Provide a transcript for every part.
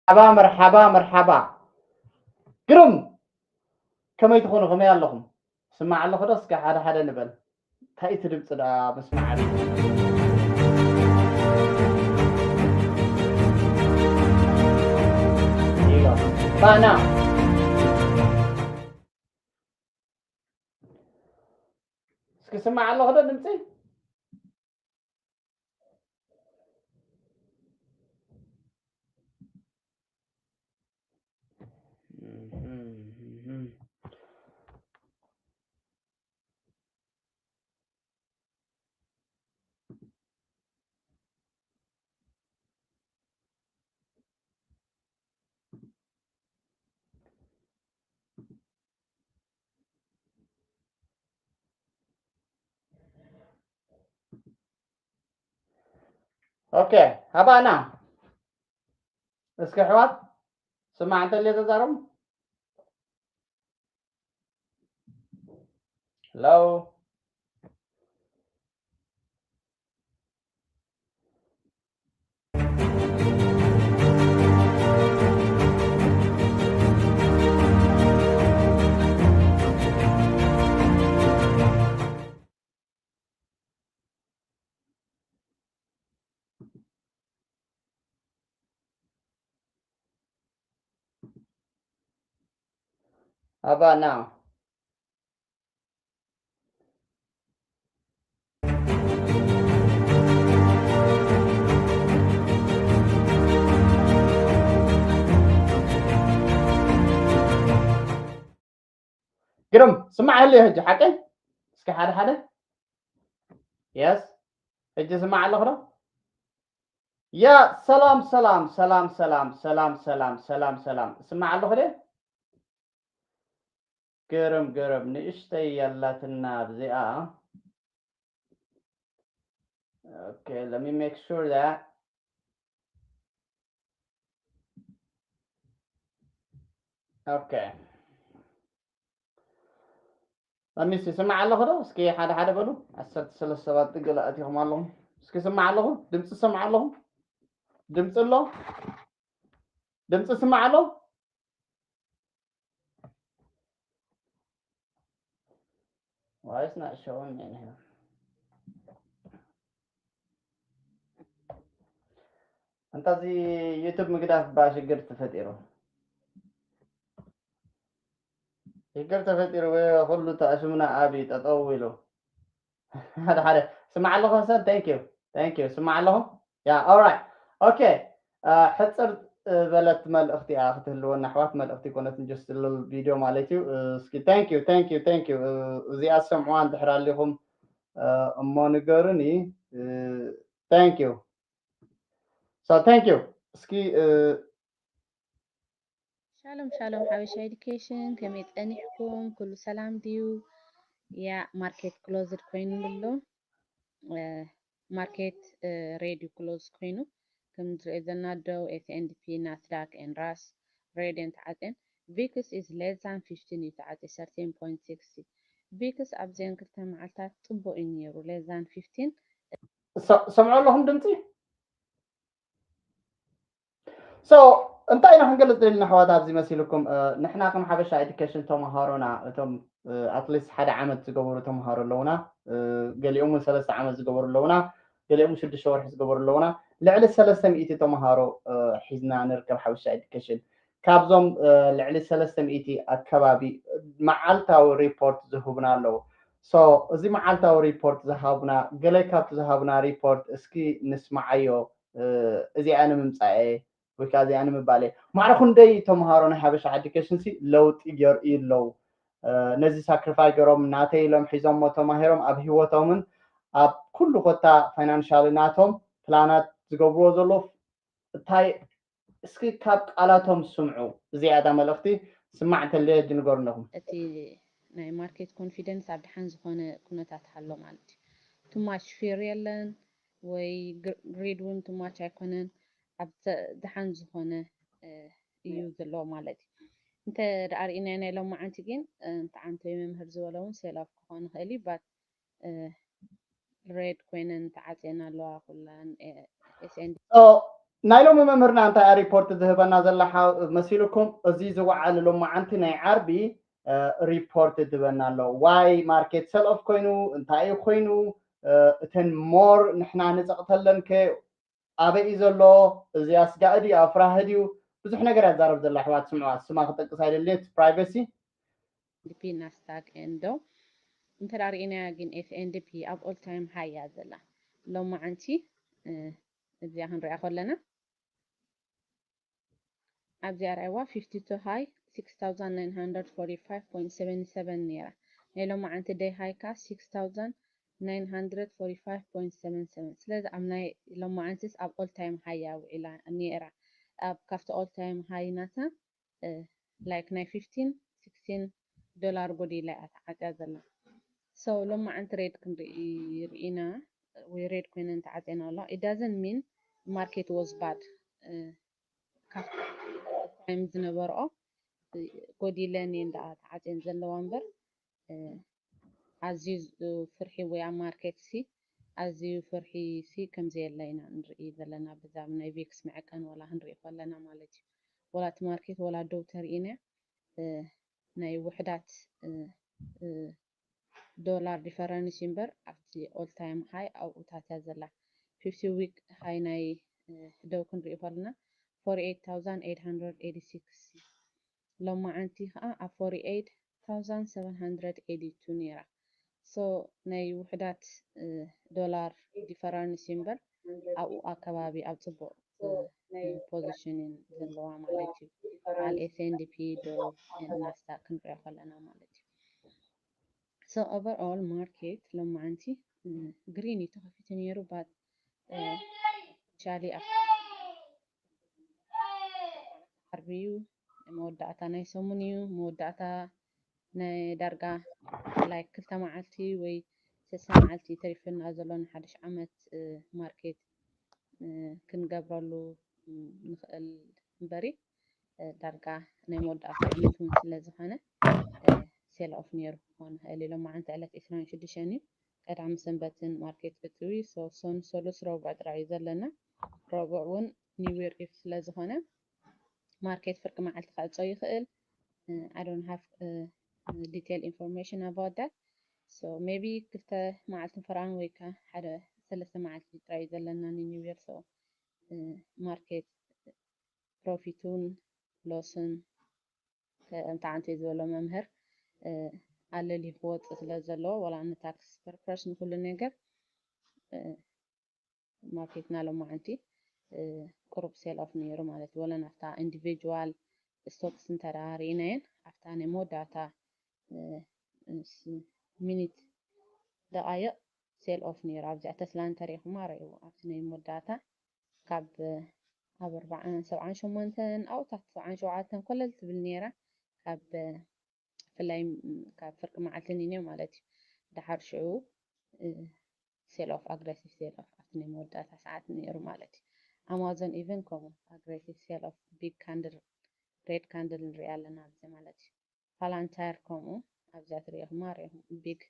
መርሓባ፣ መርሓባ፣ መርሓባ። ግሩም። ከመይ ትኾኑ? ከመይ ኣለኹም? ስማዕ ኣለኹ ዶ? እስከ ሓደ ሓደ ንበል። እንታይ እቲ ድምፂ ደኣ ምስማዕ ኣሎ? ኢሎ። ባና። እስኪ ስማዕ ኣለኹ ዶ ድምፂ? ኦኬ፣ ሃባና እስኪ ኣሕዋት፣ ስማዕ እንተልየ ተዛረቡ። ሄሎ። How about now? ግርም፣ ስማዕ ህልዮ ሕጂ ሓቀይ? እስኪ ሓደ ሓደ። የስ፣ ሕጂ ስማዕ ኣለኹ ዶ? ያ ሰላም ሰላም ሰላም ሰላም ሰላም ሰላም ሰላም ሰላም፣ ስማዕ ኣለኹ ደ? ግርም ግርም፣ ንእሽተይ ያላትና ብዚኣ። Okay, let me make sure that. Okay. Let me see, ስማዕ ኣለኹ ዶ? እስኪ ሓደ ሓደ በሉ። ዓሰርተ ሰለስተ ሰባት ገለ ኣቲኹም ኣለኹም። እስኪ ስማዕ ኣለኹ፣ ድምፂ ስማዕ ኣለኹ። ድምፂ ኣሎ? ድምፂ ስማዕ ኣሎ? Why is not showing me in here? እንታዚ ዩቱብ ምግዳፍ ባ ሽግር ተፈጢሩ። ሽግር ተፈጢሩ ወይ ኩሉ ተኣሽምና ኣብ ጠጠው ኢሉ። ሓደ ሓደ ስማዕ ኣለኹ ሰን፣ thank you፣ thank you። ስማዕ ኣለኹ። ያ፣ ኦራይት። ኦኬ። አ፣ ሕጽር ዝበለት መልእኽቲ እያ ክትህልወና ኣሕዋት፣ መልእኽቲ ኮነት፣ just little video ማለት እዩ። እ፣ እስኪ thank you፣ thank you፣ thank you። እ፣ እዚኣ ዝሰምዕዋ እንድሕር ኣሊኹም፣ እ፣ እሞ ንገሩኒ። እ፣ thank you። So thank you። እስኪ፣ እ፣ ሻሎም ሻሎም ሓበሻ ኤዱኬሽን፣ ከመይ ጸኒሕኩም? ኩሉ ሰላም ድዩ? ያ፣ ማርኬት ክሎዝድ ኮይኑ ኣሎ። እ፣ ማርኬት፣ እ፣ ሬድ እዩ ክሎዝ ኮይኑ። ከም ንሪኦ ዘለና ዶው፣ ኤስ ኤንድ ፒ፣ ናስዳክ ኤን ራስ ሬድ እየን ተዓጽየን። ቪክስ is less than fifteen እዩ ተዓጽየ፣ thirteen point six። ቪክስ ኣብዘን ክልተ መዓልታት ጽቡቕ እዩ ነይሩ፣ less than fifteen። ሰ-፣ ሰምዑ ኣለኹም ድምፂ? So እንታይ ኢና ክንገልፅ ደሊና ኣሕዋት ኣብዚ መሲልኩም? እ፣ ንሕና ከም ሓበሻ ኤዱኬሽን ተምሃሮና፣ እቶም፣ እ፣ ኣትሊስት ሓደ ዓመት ዝገበሩ ተምሃሮ ኣለውና። እ፣ ገሊኦም እውን ሰለስተ ዓመት ዝገበሩ ኣለውና። ገሊኦም ሽዱሽተ ወርሒ ዝገበሩ ኣለውና። ልዕሊ ሰለስተ ሚእቲ ተምሃሮ፣ እ፣ ሒዝና ንርከብ ሓበሻ ኤዱኬሽን። ካብዞም፣ እ፣ ልዕሊ ሰለስተ ሚእቲ ኣከባቢ መዓልታዊ ሪፖርት ዝህቡና ኣለዉ። So እዚ መዓልታዊ ሪፖርት ዝሃቡና፣ ገለ ካብቲ ዝሃቡና ሪፖርት እስኪ ንስማዓዮ። እ፣ እዚኣ ንምምጻእ ወይ ከዓ እዚኣ ንምባል እየ። ማዕረ ክንደይ ተምሃሮ ናይ ሓበሻ ኤዱኬሽን ሲ ለውጢ የርእዩ ኣለዉ። እ፣ ነዚ ሳክሪፋይ ገይሮም ናተይ ኢሎም ሒዞሞ ተማሂሮም ኣብ ህይወቶምን ኣብ ኩሉ ኮታ ፋይናንሻሊ ናቶም ፕላናት ዝገብርዎ ዘለዉ እንታይ እስኪ ካብ ቃላቶም ስምዑ። እዚኣ እታ መልእኽቲ ስማዕ እንተልየ ሕጂ ንገሩ ኣለኹም። እቲ ናይ ማርኬት ኮንፊደንስ ኣብ ደሓን ዝኾነ ኩነታት ኣሎ ማለት እዩ። ቱማች ፊር የለን ወይ ግሪድ እውን ቱማች ኣይኮነን። ኣብ ተ-፣ ደሓን ዝኾነ፣ እ፣ እዩ ዘሎ ማለት እዩ። እንተ ደኣ ርኢናዮ ናይ ሎማዓንቲ ግን፣ እ፣ እንተዓንተ መምህር ዝበሎ እውን ሴል ኦፍ ክኾን ይኽእል እዩ፣ ባት፣ እ፣ ሬድ ኮይነን ተዓፅየን ኣለዋ ኩለን፣ እ፣ ኤስ ኤንድ። So ናይ ሎሚ መምህርና እንታይ ሪፖርት ዝህበና ዘላ መሲልኩም? እዚ ዝወዓለ ሎማዓንቲ ናይ ዓርቢ ሪፖርት ዝህበና ኣሎ። ዋይ ማርኬት ሰል ኦፍ ኮይኑ፣ እንታይ ኮይኑ፣ እተን ሞር ንሕና ንፀቕተለን ከ ኣበይ እዩ ዘሎ? እዚ ኣስጋኢ ድዩ ኣፍራሂ ድዩ? ብዙሕ ነገር ያዛረብ ዘላ ኣሕዋት ስምዑ። ስማ ክጠቅስ ኣይደልን፣ ፕራይቬሲ። ዲፒ ናስዳቅ ኤንዶ እንተ ሪኢናያ ግን ኤስ ኤንድ ፒ ኣብ ኦል ታይም ሃይ እያ ዘላ ሎማዓንቲ። እዚኣ ክንሪኣ ከለና ኣብዚኣ ርኣይዋ fifty two high six thousand nine hundred forty five point seven seven ነይራ። ናይ ሎማዓንቲ ደይ ሃይ ከኣ six thousand nine hundred forty five point seven seven። ስለዚ ኣብ ናይ ሎማዓንቲስ ኣብ ኦል ታይም ሃይ እያ ውዒላ ነይራ። ኣብ ካብቲ ኦል ታይም ሃይ ናታ ላይክ ናይ fifteen sixteen ዶላር ጎዲላ እያ ተዓፅያ ዘላ። So ሎማዓንቲ ሬድ ክንርኢ ርኢና ወይ ሬድ ኮይነን ተዓፅየን ኣሎ። It doesn't mean market was bad። ካብ ታይም ዝነበርኦ ጎዲለን እየን ደኣ ተዓፅየን ዘለዋ እምበር ኣዝዩ ፍርሒ ወይ ኣብ ማርኬት ሲ ኣዝዩ ፍርሒ ሲ ከም ዘየለ ኢና ንርኢ ዘለና። ብዛ ናይ ቪክስ መዐቀን ዋላ ክንርኢ ከለና ማለት እዩ። ዋላ እቲ ማርኬት ዋላ ደው ተርእይና ናይ ውሕዳት ዶላር ዲፈረንስ እምበር ኣብቲ ኦል ታይም ሃይ ኣብኡታት እያ ዘላ። fifty week ሃይ ናይ ደው ክንርኢ ከለና forty eight thousand eight hundred eighty six፣ ሎማዓንቲ ከዓ ኣብ forty eight thousand seven hundred eighty two ነይራ። So ናይ ውሕዳት ዶላር ዲፈረንስ እምበር ኣብኡ ኣከባቢ ኣብ ፅቡቅ ፖዚሽን ዘለዋ ማለት እዩ። በዓል ኤስ ኤንድ ፒ ዶ ናስዳቅ ክንሪኦ ከለና ማለት እዩ። So overall ማርኬት ሎማዓንቲ ግሪን እዩ ተኸፊቱ ነይሩ፣ but ሻሊ ኣብ ዓርቢ እዩ፣ መወዳእታ ናይ ሰሙን እዩ፣ መወዳእታ ናይ ዳርጋ ላይክ ክልተ መዓልቲ ወይ ሰለስተ መዓልቲ ተሪፍና ዘሎ ንሓድሽ ዓመት ማርኬት ክንገብረሉ ንኽእል እምበሪ ዳርጋ ናይ መወዳእታ ዓመት እውን ስለ ዝኾነ ሴል ኦፍ ነይሩ ክኾን ይኽእል እዩ። ሎማዓንቲ ዕለት ዕስራን ሽዱሽተን እዩ። ቀዳሚ ሰንበትን ማርኬት ዕፅው እዩ። ሶን ሰሉስ ረቡዕ ጥራይ እዩ ዘለና። ረቡዕ እውን ኒው ይር ኢቭ ስለ ዝኾነ ማርኬት ፍርቂ መዓልቲ ክዕጾ ይኽእል። I don't have detail information about that። So maybe ክልተ መዓልቲ ፈራን ወይ ከ ሓደ ሰለስተ መዓልቲ ጥራይ እዩ ዘለና ንኒው ይር። So ማርኬት ፕሮፊቱን ሎስን ከምቲ ዓንተ ዝበሎ መምህር ኣለልዩ ክወፅእ ስለ ዘለዎ ዋላ ንታክስ ፐርፐስ ንኩሉ ነገር ማርኬትና ሎማዓንቲ ቁሩብ ሴል ኦፍ ነይሩ ማለት እዩ። ወላ ናብታ ኢንዲቪጁዋል ስቶክስ እንተ ርኢናየን ኣብታ ናይ መወዳእታ ሚኒት ደቃይቕ ሴል ኦፍ ነይሩ። ኣብዚኣ ተስላ እንተሪኢኹማ ርኢዎ ኣብቲ ናይ መወዳእታ ካብ ኣብ ኣርባዓን ሰብዓን ሸሞንተን ኣብታት ሰብዓን ሸውዓተን ኮለል ትብል ነይራ። ካብ ብፍላይ ካብ ፍርቂ መዓልቲ ንንዮ ማለት እዩ። ደሓር ሽዑ ሴል ኦፍ ኣግረሲቭ ሴል ኦፍ ኣብቲ ናይ መወዳእታ ሰዓት ነይሩ ማለት እዩ። ኣማዞን ኢቨን ከምኡ ኣግረሲቭ ሴል ኦፍ ቢግ ካንድል ሬድ ካንድል ንሪኢ ኣለና ኣብዚ ማለት እዩ። ፓላንታየር ከምኡ ኣብዚኣ ትሪኢኹማ ሪኢኹም ቢግ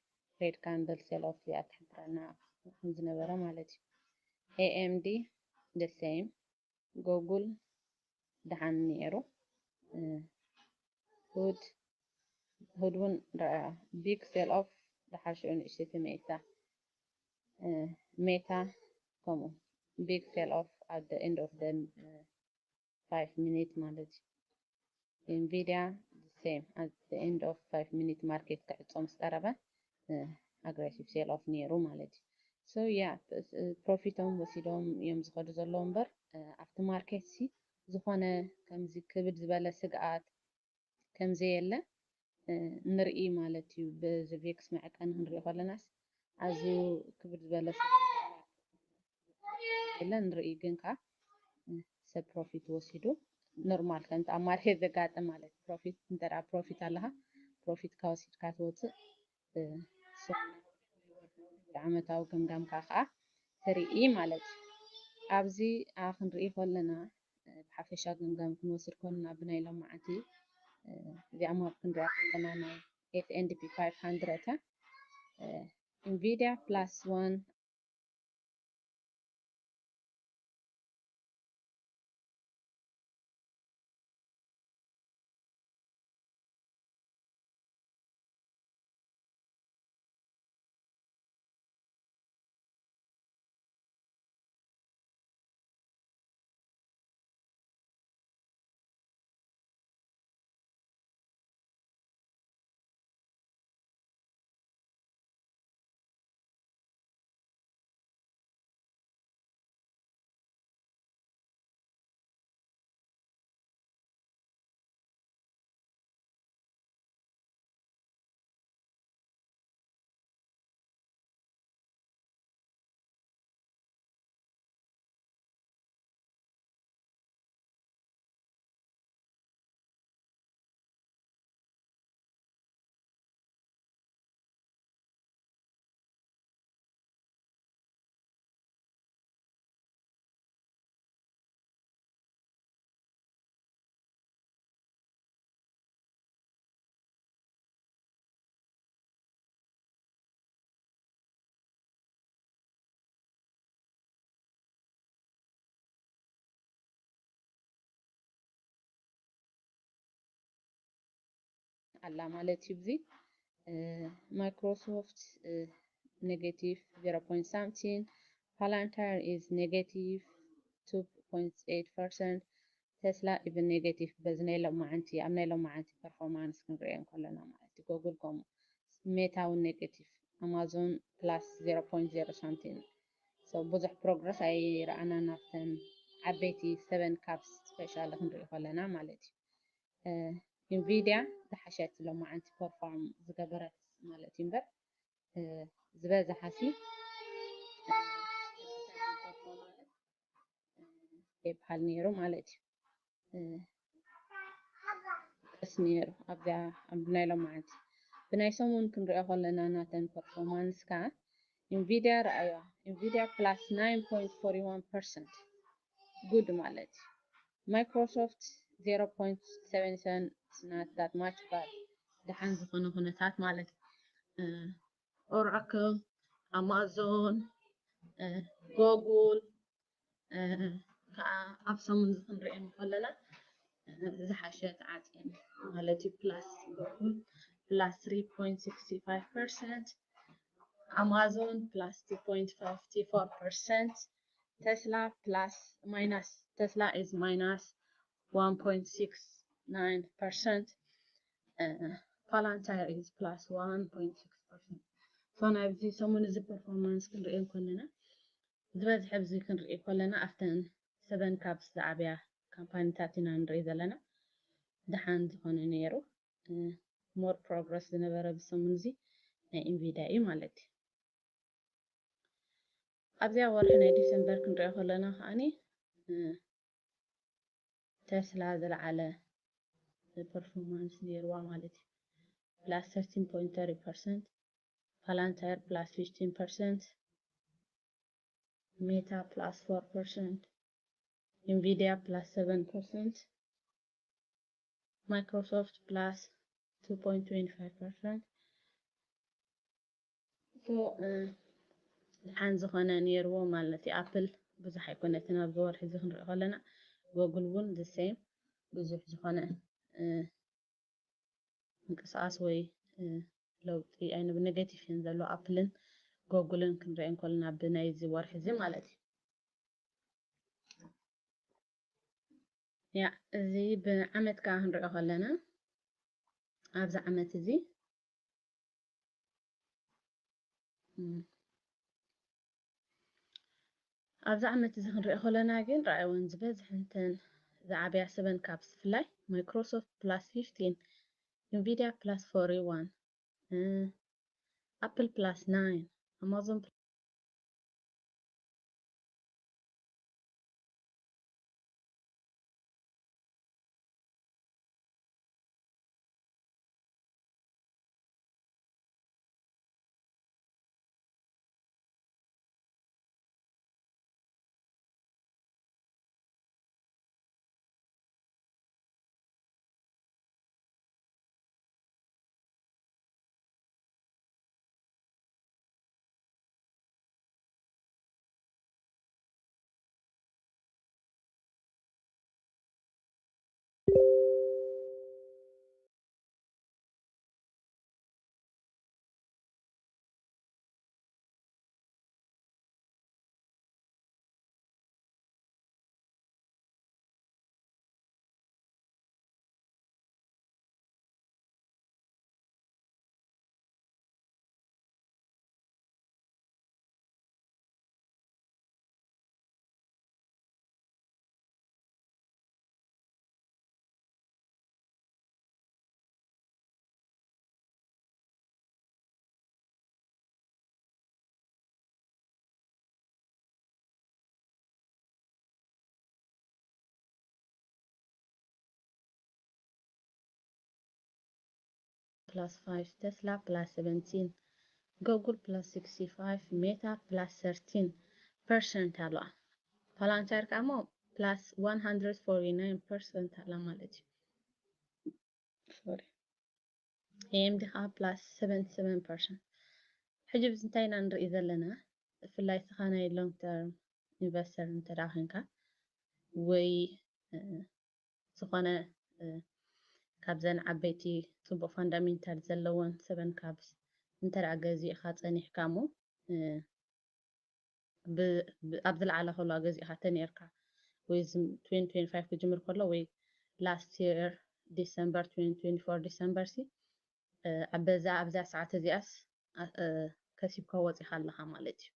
ሬድ ካንድል ሴል ኦፍ እዚኣ ትሕብረና ከም ዝነበረ ማለት እዩ። ኤኤምዲ the same፣ ጎጉል ደሓን ነይሩ። ሁድ ሁድ እውን ቢግ ሴል ኦፍ ደሓር ሽዑ ንእሽተይቲ ሜታ ሜታ ከምኡ ቢግ ሴል ኦፍ at the end of the five minute ማለት እዩ። ኢንቪድያ the same at the end of five minute ማርኬት ክዕጾ ምስ ቀረበ ኣግሬሲቭ ሴል ኦፍ ነይሩ ማለት እዩ። So yeah ፕሮፊቶም ወሲዶም እዮም ዝኸዱ ዘለዉ እምበር ኣብቲ ማርኬት ሲ ዝኾነ ከምዚ ክብድ ዝበለ ስግኣት ከምዘየለ ንርኢ ማለት እዩ። በዚ ቪክስ መዐቀኒ ክንሪኦ ከለናስ ኣዝዩ ክብድ ዝበለ ስግኣት የለ ንርኢ፣ ግን ከዓ ሰብ ፕሮፊት ወሲዱ ኖርማል ከምቲ ኣብ ማርኬት ዘጋጥም ማለት ፕሮፊት እንተ ፕሮፊት ኣለካ ፕሮፊትካ ወሲድካ ትወፅእ ዓመታዊ ገምጋምካ ከዓ ተርኢ ማለት እዩ። ኣብዚ ክንርኢ ከለና ብሓፈሻ ገምጋም ክንወስድ ከለና ብናይ ሎማዓንቲ እዚኣ ማፕ ክንሪኣ ከለና ናይ S and P five hundred ኢንቪድያ ፕላስ ዋን ኣላ ማለት እዩ። እዚ Microsoft negative zero point something, Palantir is negative two point eight percent፣ Tesla even negative በዚ ናይ ሎማዓንቲ ኣብ ናይ ሎማዓንቲ performance ክንሪኦ እንከለና ማለት እዩ። Google ከምኡ፣ Meta እውን negative፣ Amazon plus zero point zero something። So ብዙሕ progress ኣይረኣና ናብተን ዓበይቲ seven caps special ክንሪኦ ከለና ማለት እዩ። Nvidia ዝሓሸት ሎማዓንቲ perform ዝገበረት ማለት እዩ እምበር ዝበዝሓ ሲ ይበሃል ነይሩ ማለት እዩ። ደስ ነይሩ ኣብዚኣ ኣብ ናይ ሎማዓንቲ። ብናይ ሰሙን ክንሪኦ ከለና ናተን performance ከዓ Nvidia ረኣያ። Nvidia plus nine point forty one percent፣ good ማለት እዩ። Microsoft zero point seven seven፣ it's not that much bad፣ ደሓን ዝኾነ ኩነታት ማለት እዩ። Oracle፣ Amazon፣ Google ከዓ ኣብ ሰሙን እዚ ክንሪኦ ከለና ዝሓሸ ተዓፅየን ማለት እዩ። Plus Google plus three point sixty five percent፣ Amazon plus two point fifty four percent፣ Tesla plus minus Tesla is minus one point six nine percent፣ Palantir is plus one point six percent። So ናብዚ ሰሙን እዚ performance ክንሪኦ ከለና ዝበዝሐ ኣብዚ ክንርኢ ከለና ኣብተን seven caps ዝዓብያ ካምፓኒታት ኢና ንርኢ ዘለና። ደሓን ዝኾነ ነይሩ። More progress ዝነበረ ብሰሙን እዚ ናይ Nvidia እዩ ማለት እዩ። ኣብዚኣ ወርሒ ናይ ዲሰምበር ክንሪኦ ከለና ከዓኒ Tesla ዝለዓለ performance ነይርዋ ማለት እዩ። Plus thirteen point thirty percent፣ Palantir plus fifteen percent፣ Meta plus four percent፣ Nvidia plus seven percent፣ Microsoft plus two point twenty five percent። So ደሓን ዝኾነ ነይርዎ ማለት እዩ። Apple ብዙሕ ኣይኮነትን ኣብዚ ወርሒ እዚ ክንሪኦ ከለና፣ Google እውን the same ብዙሕ ዝኾነ ምንቅስቃስ ወይ ለውጢ ኣይነ negative እየን ዘለዎ Apple ን Google ን ክንሪኦ ከለና ብናይዚ ወርሒ እዚ ማለት እዩ። ያ እዚ ብዓመት ከዓ ክንሪኦ ከለና ኣብዚ ዓመት እዚ ኣብዚ ዓመት እዚ ክንሪኦ ከለና ግን ረኣይወን ዝበዝሐ እንተን ዝዓበያ seven caps ብፍላይ Microsoft plus fifteen፣ Nvidia plus forty one፣ Apple plus nine፣ Amazon plus five፣ Tesla plus seventeen፣ Google plus sixty five፣ Meta plus thirteen percent ኣለዋ። Palantir ከኣ እሞ plus one hundred forty nine percent ኣላ ማለት እዩ። Sorry። A M D ከኣ plus seventy seven percent። ሕጂ ኣብዚ እንታይ ኢና ንርኢ ዘለና? ብፍላይ ስኻ ናይ long term investor እንተ ደኣ ኮንካ ወይ ዝኾነ ካብዘን ዓበይቲ ጽቡቕ ፋንዳሜንታል ዘለወን ሰቨን ካፕስ እንተ ደኣ ገዚእኻ ጸኒሕካ እሞ፣ እ፣ ብ-፣ ብ-፣ ኣብ ዝለዓለ ከሎ ገዚእኻ ተነይርካ፣ ወይ ዝም-፣ ትዌንቲ ትዌንቲ ፋይቭ ክጅምር ከሎ ወይ ላስት የር ዲሰምበር፣ ትዌንቲ ትዌንቲ ፎር ዲሰምበር ሲ፣ እ፣ ኣብ በዛ፣ ኣብዛ ሰዓት እዚኣስ፣ ኣ-፣ እ፣ ከሲብካ ወጺኻ ኣለኻ ማለት እዩ።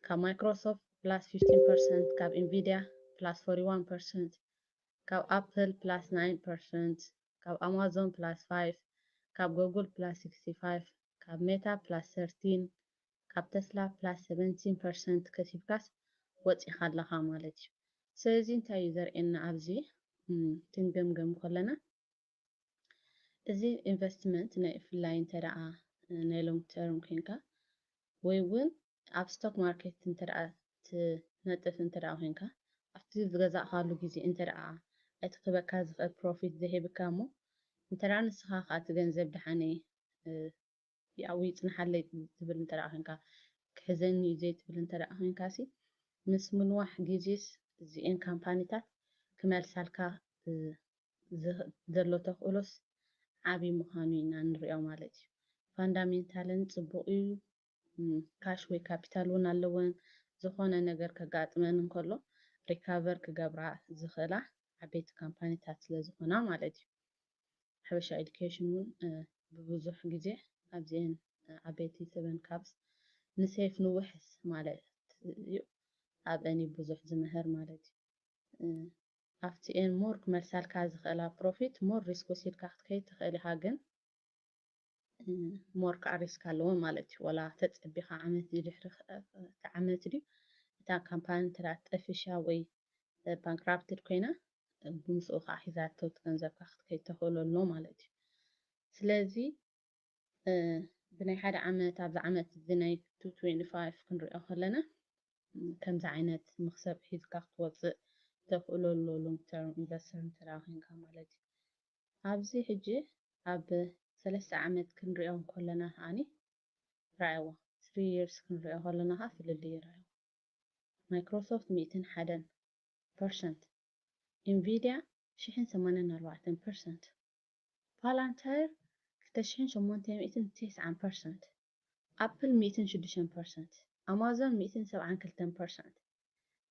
ካብ ማይክሮሶፍት ፕላስ ፊፍቲን ፐርሰንት፣ ካብ ኢንቪድያ ፕላስ ፎርቲ ዋን ፐርሰንት፣ ካብ ኣፕል ፕላስ ናይን ፐርሰንት፣ ካብ ኣማዞን ፕላስ ፋይቭ፣ ካብ ጉግል ፕላስ ሲክስቲ ፋይቭ፣ ካብ ሜታ ፕላስ ሰርቲን፣ ካብ ተስላ ፕላስ ሰቨንቲን ፐርሰንት ከሲብካስ ወጺኻ ኣለኻ ማለት እዩ። ስለዚ እንታይ እዩ ዘርእየና ኣብዚ፣ እም፣ ክንገምገም ከለና፣ እዚ ኢንቨስትመንት ናይ ብፍላይ እንተ ደኣ፣ እ፣ ናይ ሎንግ ተርም ኮይንካ ወይ እውን ኣብ ስቶክ ማርኬት እንተ ደኣ ትነጥፍ እንተ ደኣ ኮይንካ፣ ኣብቲ ዝገዛእካሉ ግዜ እንተ ደኣ እቲ ክበካ ዝኽእል ፕሮፊት ዘይህብካ እሞ፣ እንተ ደኣ ንስኻ ከኣ እቲ ገንዘብ ደሓነይ፣ እ፣ ኣብኡ ይጽንሓለይ ትብል እንተ ደኣ ኮይንካ፣ ክሕዘኒ እዩ ዘይትብል እንተ ደኣ ኮይንካ ሲ፣ ምስ ምንዋሕ ግዜስ እዚኤን ካምፓኒታት ክመልሳልካ፣ እ፣ ዝ-፣ ዘሎ ተኽእሎስ ዓቢ ምዃኑ ኢና ንሪኦ ማለት እዩ። ፋንዳሜንታለን ጽቡቕ እዩ። እም፣ ካሽ ወይ ካፒታል እውን ኣለወን። ዝኾነ ነገር ከጋጥመን እንከሎ ሪካቨር ክገብራ ዝኽእላ ዓበይቲ ካምፓኒታት ስለ ዝኾና ማለት እዩ። ሓበሻ ኤዱኬሽን እውን፣ እ፣ ብብዙሕ ግዜ ኣብዚኤን፣ እ፣ ዓበይቲ ሰቨን ካፕስ ንሴፍ ንውሕስ ማለት እዩ። ኣብአን እዩ ብዙሕ ዝምህር ማለት እዩ። እ፣ ኣብቲ ኤን ሞር ክመልሳልካ ዝኽእላ ፕሮፊት ሞር ሪስክ ወሲድካ ክትከይድ ትኽእል ኢኻ፣ ግን፣ እ፣ ሞር ከዓ ሪስክ ኣለዎ ማለት እዩ። ወላ ተጸቢኻ ዓመት ድዩ ድሕሪ ኸ-፣ እቲ ዓመት ድዩ እታ ካምፓኒ እንተ ደኣ ጠፊሻ ወይ፣ እ፣ ባንክራፕትድ ኮይና፣ እ፣ ብምስኡ ከዓ ሒዛቶ እቲ ገንዘብካ ክትከይድ ተኽእሎ ኣሎ ማለት እዩ። ስለዚ፣ እ፣ ብናይ ሓደ ዓመት፣ ኣብዚ ዓመት እዚ ናይ ቱ ትዌንቲ ፋይቭ ክንሪኦ ከለና፣ እ፣ ከምዚ ዓይነት መኽሰብ ሒዝካ ክትወጽእ ተኽእሎ ኣሎ፣ ሎንግ ተርም ኢንቨስተር እንተ ደኣ ኮይንካ ማለት እዩ። ኣብዚ ሕጂ ኣብ ሰለስተ ዓመት ክንሪኦ ከለና ከኣኒ ረኣይዎ፣ ስሪ ይርስ ክንሪኦ ከለና ከኣ ፍልልይ ረኣይዎ። ማይክሮሶፍት ሚእትን ሓደን ፐርሰንት፣ ኢንቪድያ ሽሕን ሰማንያን ኣርባዕተን ፐርሰንት፣ ፓላንታየር ክልተ ሽሕን ሸሞንተ ሚእትን ተስዓን ፐርሰንት፣ ኣፕል ሚእትን ሽዱሽተን ፐርሰንት፣ ኣማዞን ሚእትን ሰብዓን ክልተን ፐርሰንት፣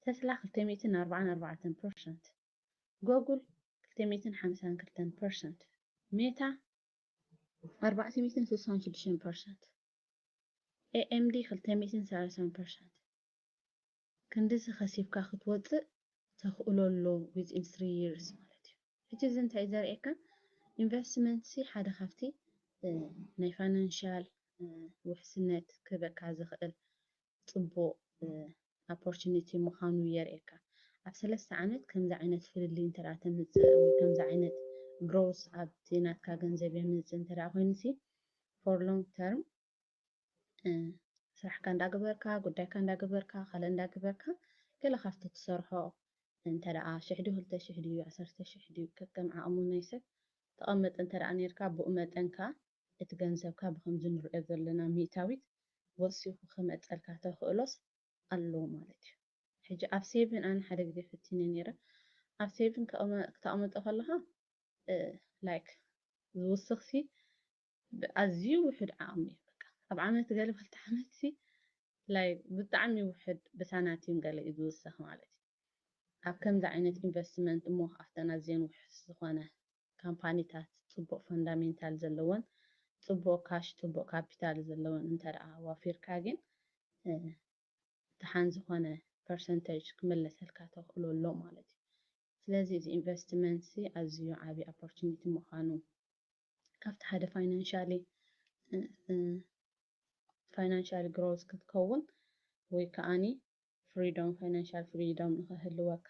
ተስላ ክልተ ሚእትን ኣርባዓን ኣርባዕተን ፐርሰንት፣ ጎጉል ክልተ ሚእትን ሓምሳን ክልተን ፐርሰንት፣ ሜታ ኣርባዕተ ሚእትን ስሳን ሽዱሽተን ፐርሰንት፣ ኤ ኤም ዲ ክልተ ሚእትን ሰላሳን ፐርሰንት። ክንድዚ ከሲብካ ክትወጽእ ተኽእሎ ኣሎ within three years ማለት እዩ። ሕጂ እዚ እንታይ እዩ ዘርእየካ? ኢንቨስትመንት ሲ ሓደ ካብቲ፣ እ፣ ናይ ፋይናንሻል፣ እ፣ ውሕስነት ክህበካ ዝኽእል ጽቡቕ፣ እ፣ ኦፖርቹኒቲ ምዃኑ የርእየካ። ኣብ ሰለስተ ዓመት ከምዚ ዓይነት ፍልልይ እንተ ደኣ ተምጽእ ወይ ከምዚ ዓይነት ግሮውስ ኣብቲ ናትካ ገንዘብ የምጽእ እንተ ደኣ ኮይኑ ሲ፣ for long term፣ እ፣ ስራሕካ እንዳገበርካ፣ ጉዳይካ እንዳገበርካ፣ ካልእ እንዳገበርካ፣ ገለ ካብቲ ትሰርሖ እንተ ደኣ ሽሕ ድዩ፣ ክልተ ሽሕ ድዩ፣ ዓሰርተ ሽሕ ድዩ፣ ከከም ዓቕሙ ናይ ሰብ ተቐምጥ እንተ ደኣ ኔርካ፣ ብኡ መጠን ከኣ እቲ ገንዘብካ ብኸምዚ ንሪኦ ዘለና ሚእታዊት ወሲኹ ክመጸልካ ተኽእሎስ ኣሎ ማለት እዩ። ሕጂ ኣብ ሴቭን ኣነ ሓደ ግዜ ፈቲነ ኔረ። ኣብ ሴቭን ከቐመ-፣ ክተቐምጦ ከለኻ፣ እ፣ ላይክ፣ ዝውስኽሲ ብኣዝዩ ውሑድ ዓቕሚ እዩ። በቃ፣ ኣብ ዓመት ገለ ክልተ ዓመትሲ፣ ላይክ፣ ብጣዕሚ ውሑድ ብሳናቲም ገለ እዩ ዝውስኽ ማለት እዩ። ኣብ ከምዚ ዓይነት ኢንቨስትመንት እሞ ኣብተን ኣዝየን ውሑስ ዝኾነ ካምፓኒታት፣ ጽቡቕ ፈንዳሜንታል ዘለወን፣ ጽቡቕ ካሽ፣ ጽቡቕ ካፒታል ዘለወን እንተ ደኣ ኣዋፊርካ ግን፣ እ፣ ደሓን ዝኾነ ፐርሰንተጅ ክምለሰልካ ተኽእሎ ኣሎ ማለት እዩ። ስለዚ እዚ ኢንቨስትመንት ሲ ኣዝዩ ዓቢ ኦፖርቹኒቲ ምዃኑ፣ ካብቲ ሓደ ፋይናንሻሊ፣ እ፣ እ፣ ፋይናንሻል ግሮዝ ክትከውን ወይ ከኣኒ ፍሪዶም፣ ፋይናንሻል ፍሪዶም ንኽህልወካ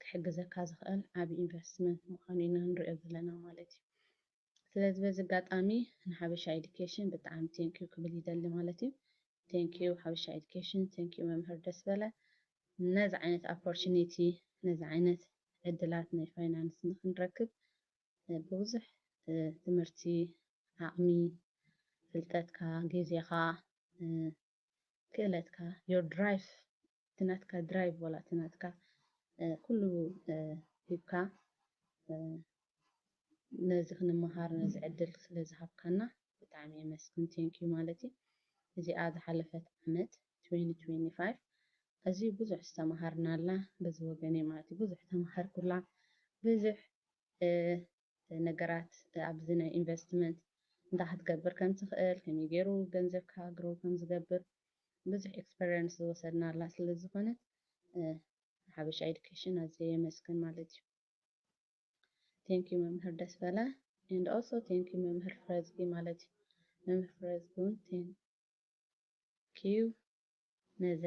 ክሕግዘካ ዝኽእል ዓቢ ኢንቨስትመንት ምዃኑ ኢና ንሪኦ ዘለና ማለት እዩ። ስለዚ በዚ ኣጋጣሚ ንሓበሻ ኤዱኬሽን ብጣዕሚ ቴንኪዩ ክብል ይደሊ ማለት እዩ። ቴንኪዩ ሓበሻ ኤዱኬሽን፣ ቴንኪዩ መምህር ደስ በለ። ነዚ ዓይነት ኦፖርቹኒቲ፣ ነዚ ዓይነት ዕድላት ናይ ፋይናንስ ንኽንረክብ፣ እ፣ ብብዙሕ፣ እ፣ ትምህርቲ፣ ዓቕሚ፣ ፍልጠትካ፣ ግዜኻ፣ እ፣ ክእለትካ፣ your drive፣ እቲ ናትካ ድራይቭ ዋላ እቲ ናትካ፣ እ፣ ኩሉ፣ እ፣ ሂብካ፣ እ፣ ነዚ ክንመሃር ነዚ ዕድል ስለ ዝሃብካና ብጣዕሚ የመስግን። Thank you ማለት እዩ። እዚኣ ዝሓለፈት ዓመት twenty twenty-five ኣዝዩ ብዙሕ ዝተምሃርናላ በዚ ወገን እየ ማለት እዩ። ብዙሕ ተምሃርኩላ። ብዙሕ ነገራት ኣብዚ ናይ ኢንቨስትመንት እንታይ ክትገብር ከም ትኽእል፣ ከመይ ገይሩ ገንዘብካ ግሮው ከም ዝገብር ብዙሕ ኤክስፐሪንስ ዝወሰድናላ ስለ ዝኾነት ሓበሻ ኤዱኬሽን ኣዝየ የመስግን ማለት እዩ። Thank you መምህር ደስበለ and also thank you መምህር ፍረዝጊ ማለት እዩ። መምህር ፍረዝጊ እውን thank you ነዚ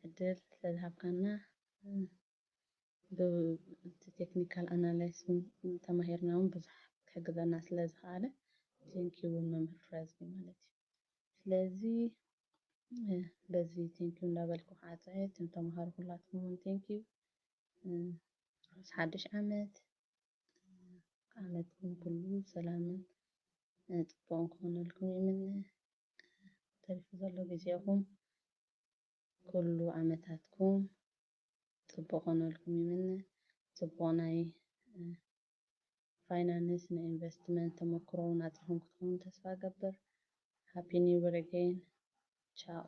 ዕድል ስለዝሃብካና ብቲ ቴክኒካል ኣናላይስ እውን ተማሂርና እውን ብዙሕ ክሕግዘና ስለ ዝኸኣለ thank you እውን መምህር ፍረዝጊ ማለት እዩ። ስለዚ በዚ thank you እንዳበልኩ ክዓፀ እየ። እቶም ተምሃሮ ኩላትኩም እውን thank you። ርሑስ ሓድሽ ዓመት። ዓመትኩም ኩሉ ሰላምን ፅቡቕን ክኾነልኩም ይምነ። ተሪፉ ዘሎ ግዜኹም ኩሉ ዓመታትኩም ፅቡቕ ክኾነልኩም ይምነ። ፅቡቕ ናይ ፋይናንስ ናይ ኢንቨስትመንት ተመክሮ እውን ኣፅኹም ክትኾኑ ተስፋ እገብር። Happy New Year again. ቻው።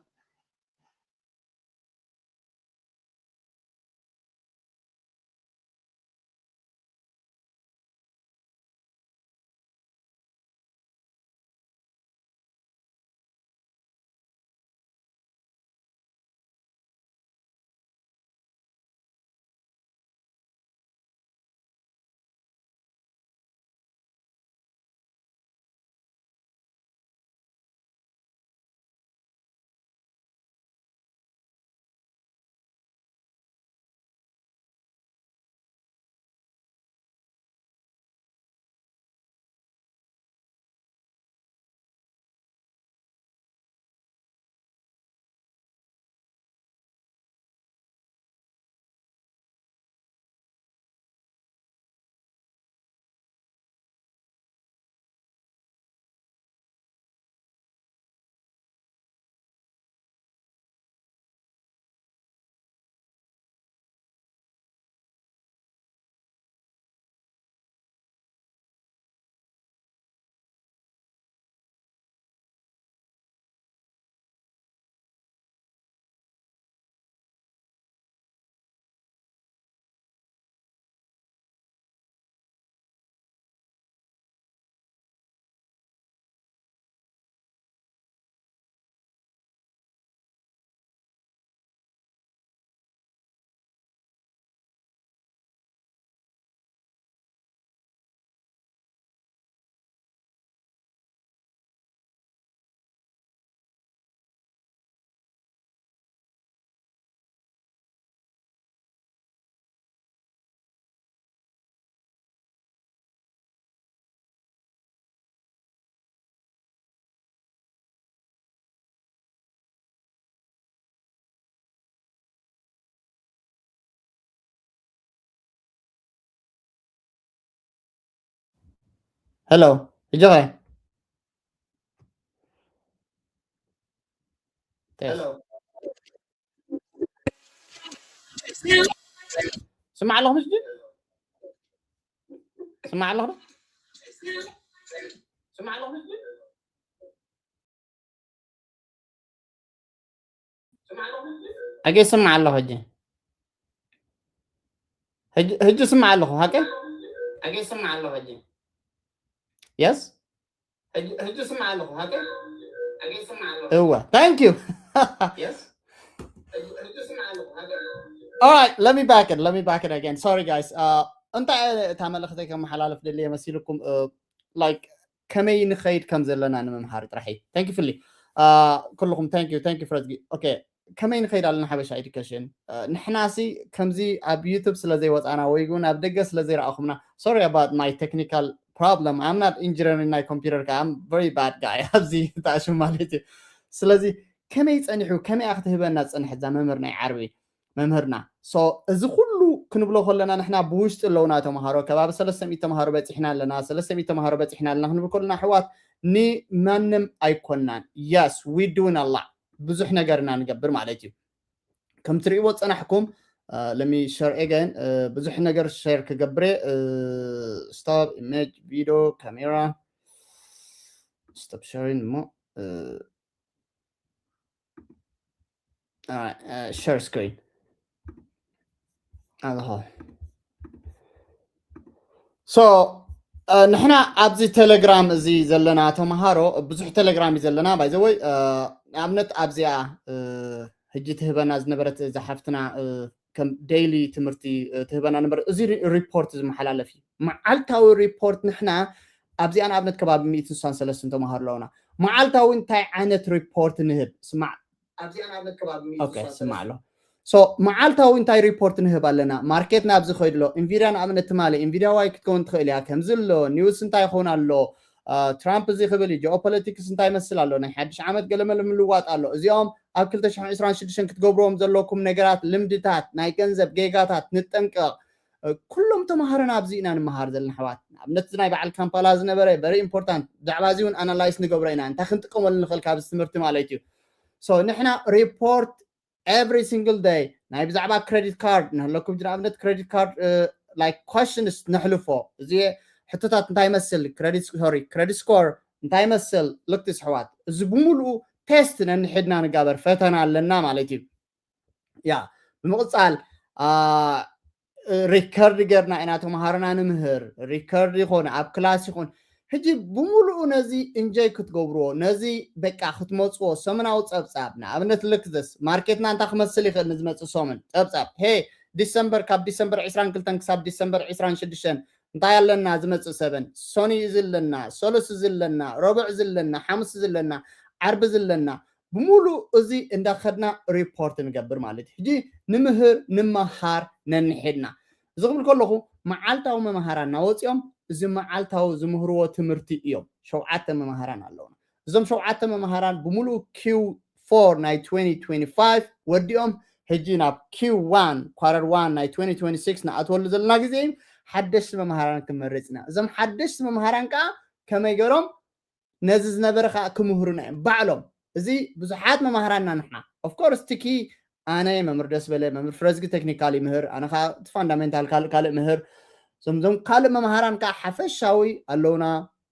ሄሎ፣ ሕጂ ኸ? ስማዕ ኣለኹ ምስጂ? ስማዕ ኣለኹ ዶ? ስማዕ ኣለኹ ምስጂ? ኣገ ስማዕ ኣለኹ ሕጂ። ሕጂ ስማዕ ኣለኹ፣ ሃቀ? ኣገ ስማዕ ኣለኹ ሕጂ። የስ? ሕጂ ስማዕ ኣለኹ፣ ሃቀ? ኣገ ስማዕ ኣለኹ። እወ፣ ታንክ ዩ። የስ? ሕጂ ስማዕ ኣለኹ፣ ሃቀ? Alright, let me back it, let me back it again. Sorry guys. Uh, እንታይ እታ መልእኽተይ ከመሓላልፍ ደልየ መሲልኩም? Uh, like ከመይ ንኸይድ ከም ዘለና ንምምሃር ጥራሕ እዩ። Thank you ፍሊ። ኩልኹም thank you፣ thank you ፍረዝጊ። ኦኬ፣ ከመይ ንኸይድ ኣለና ሓበሻ ኤዱኬሽን? ንሕናሲ ከምዚ ኣብ ዩቱብ ስለ ዘይወፃና ወይ እውን ኣብ ደገ ስለ ዘይረኣኹምና፣ sorry about my technical problem. I'm not engineering ናይ ኮምፒውተር ከ፣ I'm very bad guy ኣብዚ ተኣሽም ማለት እዩ። ስለዚ ከመይ ፀኒሑ፣ ከመይ ክትህበና ዝፀንሐት እዛ መምህር ናይ ዓርቢ መምህርና። So እዚ ኩሉ ክንብሎ ከለና ንሕና ብውሽጢ ኣለውና ተምሃሮ፣ ከባቢ ሰለስተ ሚእቲ ተምሃሮ በፂሕና ኣለና፣ ሰለስተ ሚእቲ ተምሃሮ በፂሕና ኣለና ክንብል ከለና ኣሕዋት ንማንም ኣይኮናን። Yes, we doing a lot፣ ብዙሕ ነገር ኢና ንገብር ማለት እዩ። ከም ትሪእዎ ዝፀናሕኩም let me share again፣ ብዙሕ ነገር ሸር ክገብር እየ። desktop, image, video, camera. Stop sharing እሞ share screen ኣለኹ። So ንሕና ኣብዚ ቴሌግራም እዚ ዘለና ተምሃሮ ብዙሕ ቴሌግራም እዩ ዘለና። ባይዘወይ ንኣብነት ኣብዚኣ ሕጂ ትህበና ዝነበረት ዝሓፍትና ከም ዴይሊ ትምህርቲ ትህበና ነበረ። እዚ ሪፖርት ዝመሓላለፍ እዩ፣ መዓልታዊ ሪፖርት። ንሕና ኣብዚኣ ንኣብነት ከባቢ ሚእትን ስሳን ሰለስትን ተምሃሮ ኣለውና። መዓልታዊ እንታይ ዓይነት ሪፖርት ንህብ? ስማዕ ኣብዚኣ ንኣብነት ከባቢ ሚእትን ስሳን ሰለስትን። ስማዕ ኣሎ። So መዓልታዊ እንታይ ሪፖርት ንህብ ኣለና? ማርኬት ናብዚ ከይድሎ፣ ኢንቪድያ ንኣብነት ትማሊ ኢንቪድያ ዋይ ክትከውን ትኽእል እያ። ከምዚ ኣሎ፣ ኒውስ እንታይ ይኸውን ኣሎ፣ ትራምፕ እዚ ክብል እዩ፣ ጂኦፖለቲክስ እንታይ ይመስል ኣሎ፣ ናይ ሓድሽ ዓመት ገለመለ ምልዋጥ ኣሎ። እዚኦም ኣብ ክልተ ሽሕን ዕስራን ሽዱሽተን ክትገብርዎም ዘለኩም ነገራት፣ ልምድታት፣ ናይ ገንዘብ ጌጋታት ንጠንቀቕ። ኩሎም ተምሃሮና ኣብዚ ኢና ንምሃር ዘለና ኣሕዋት። ንኣብነት እዚ ናይ በዓል ካምፓላ ዝነበረ very important፣ ብዛዕባ እዚ እውን ኣናላይስ ንገብሮ ኢና፣ እንታይ ክንጥቀመሉ ንኽእል ካብዚ ትምህርቲ ማለት እዩ። So ንሕና ሪፖርት every single day ናይ ብዛዕባ ክሬዲት ካርድ ንህለኩም፣ ንኣብነት ክሬዲት ካርድ like questions ነሕልፎ። እዚ ሕቶታት እንታይ ይመስል፣ ክሬዲት፣ ሶሪ፣ ክሬዲት ስኮር እንታይ ይመስል፣ ልክትስ ኣሕዋት፣ እዚ ብምሉኡ ቴስት ነንሕድና ንጋበር፣ ፈተና ኣለና ማለት እዩ። ያ ብምቕፃል ሪከርድ ጌርና ኢና ተምሃሮና ንምህር፣ ሪከርድ ይኹን ኣብ ክላስ ይኹን። ሕጂ ብምሉኡ ነዚ ኢንጆይ ክትገብርዎ፣ ነዚ በቃ ክትመፅዎ፣ ሰሙናዊ ፀብፃብ ንኣብነት ልክትስ ማርኬትና እንታይ ክመስል ይኽእል ንዝመፅእ ሰሙን ፀብፃብ፣ ሄ ዲሰምበር፣ ካብ ዲሰምበር ዕስራን ክልተን ክሳብ ዲሰምበር ዕስራን ሽዱሽተን እንታይ ኣለና ዝመፅእ ሰበን፣ ሰኑይ እዚ ኣለና፣ ሰሉስ እዚ ኣለና፣ ረቡዕ እዚ ኣለና፣ ሓሙስ እዚ ኣለና፣ ዓርቢ እዚ ኣለና፣ ብምሉእ እዚ እንዳኸድና ሪፖርት ንገብር ማለት እዩ። ሕጂ ንምህር፣ ንመሃር ነንሕድና። እዚ ክብል ከለኹ መዓልታዊ መምሃራን እናወፂኦም እዚ መዓልታዊ ዝምህርዎ ትምህርቲ እዮም። ሸውዓተ መምሃራን ኣለውና። እዞም ሸውዓተ መምሃራን ብምሉእ ኪው ፎር ናይ ትወንቲ ትወንቲ ፋይቭ ወዲኦም ሕጂ ናብ ኪው ዋን፣ ኳረር ዋን ናይ ትወንቲ ትወንቲ ሲክስ ንኣትወሉ ዘለና ግዜ እዩ። ሓደሽቲ መምሃራን ክንመርፅ ኢና። እዞም ሓደሽቲ መምሃራን ከዓ ከመይ ገይሮም ነዚ ዝነበረ ከዓ ክምህሩና እዮም ባዕሎም። እዚ ብዙሓት መማህራንና ንሕና፣ ኦፍኮርስ፣ ትኪ፣ ኣነ፣ መምህር ደስ በለ፣ መምህር ፍረዝጊ ቴክኒካል ይምህር፣ ኣነ ከዓ እቲ ፋንዳሜንታል ካልእ ካልእ ምህር። እዞም ካልእ መማህራን ከዓ ሓፈሻዊ ኣለውና።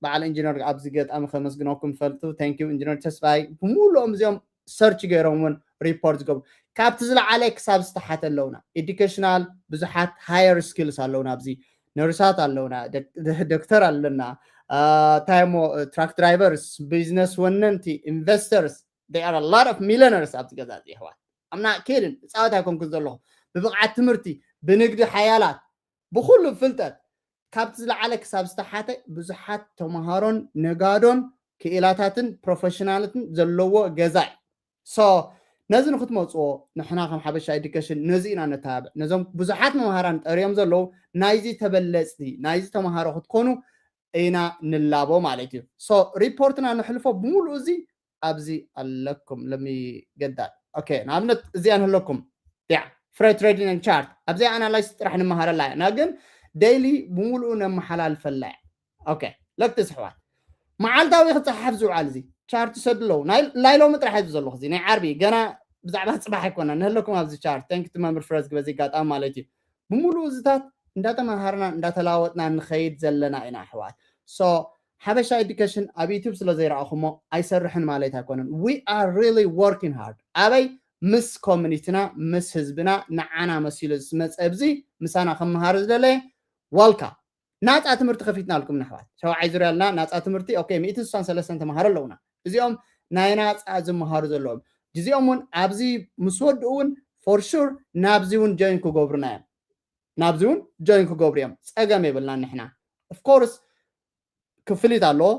በዓል ኢንጂነር ኣብዚ ገጣሚ ከመስግነኩም ፈልጡ፣ ታንኪዩ ኢንጂነር ተስፋይ፣ ብምሉኦም እዚኦም ሰርች ገይሮም እውን ሪፖርት ዝገብሩ፣ ካብቲ ዝለዓለ ክሳብ ዝተሓተ ኣለውና። ኤዱኬሽናል ብዙሓት ሃየር ስኪልስ ኣለውና ኣብዚ፣ ነርሳት ኣለውና፣ ዶክተር ኣለና፣ እንታይ ሞ፣ ትራክ ድራይቨርስ፣ ቢዝነስ ወነንቲ፣ ኢንቨስተርስ፣ there are a lot of millionaires ኣብዚ ገዛ እዚ ኣሕዋት። ኣምና ኬድን ፃወት ኣይኮንኩን ዘለኹ። ብብቕዓት ትምህርቲ፣ ብንግዲ ሓያላት፣ ብኩሉ ፍልጠት ካብቲ ዝለዓለ ክሳብ ዝተሓተ ብዙሓት ተምሃሮን ነጋዶን ክኢላታትን ፕሮፌሽናልትን ዘለዎ ገዛ እዩ። So ነዚ ንክትመፅዎ ንሕና ከም ሓበሻ ኤዱኬሽን ነዚ ኢና ነተባብዕ። ነዞም ብዙሓት መምሃራን ጠርዮም ዘለዉ ናይዚ ተበለፅቲ ናይዚ ተምሃሮ ክትኮኑ ኢና ንላቦ ማለት እዩ። So ሪፖርትና ንሕልፎ ብምሉእ እዚ ኣብዚ ኣለኩም ለሚገዳል። ኦኬ፣ ንኣብነት እዚኣ ንህለኩም ያ ፍሬ ትሬዲንግ ቻርት ኣብዚኣ ኣናላይስ ጥራሕ ንመሃረላ ኢና፣ ግን ዴይሊ ብምሉኡ ነመሓላልፈላ እያ። ኦኬ፣ ለክትስ ኣሕዋት፣ መዓልታዊ ክፀሓፍ ዝውዓል እዚ ቻርት ሰድለው ናይ ሎሚ ጥራሕ እዩ ዘለኹ። እዚ ናይ ዓርቢ ገና ብዛዕባ ፅባሕ ኣይኮነን ንህለኩም ኣብዚ ቻርት። ተንክቲ መምህር ፍረዝጊ በዚ ኣጋጣሚ ማለት እዩ። ብምሉኡ እዚታት እንዳተመሃርና እንዳተላወጥና ንኸይድ ዘለና ኢና ኣሕዋት። So ሓበሻ ኤዱኬሽን ኣብ ዩቱብ ስለ ዘይረኣኹሞ ኣይሰርሕን ማለት ኣይኮነን። We are really working hard። ኣበይ? ምስ ኮሚኒቲና፣ ምስ ህዝብና፣ ንዓና መሲሉ ዝመፀ ኣብዚ ምሳና ክመሃር ዝደለየ ዋልካ ናፃ ትምህርቲ ከፊትናልኩም ንኣሕዋት። ሸውዓይ ዙርያ ኣለና ናፃ ትምህርቲ። ኦኬ፣ ሚእትን ስሳን ሰለስተን ተምሃሮ ኣለውና። እዚኦም ናይ ናፃ ዝመሃሩ ዘለዎም ግዚኦም እውን ኣብዚ ምስ ወድኡ እውን ፎር ሹር ናብዚ እውን ጆይን ክገብሩና እዮም። ናብዚ እውን ጆይን ክገብሩ እዮም። ፀገም የብልናን ንሕና። ኦፍኮርስ ክፍሊት ኣለዎ፣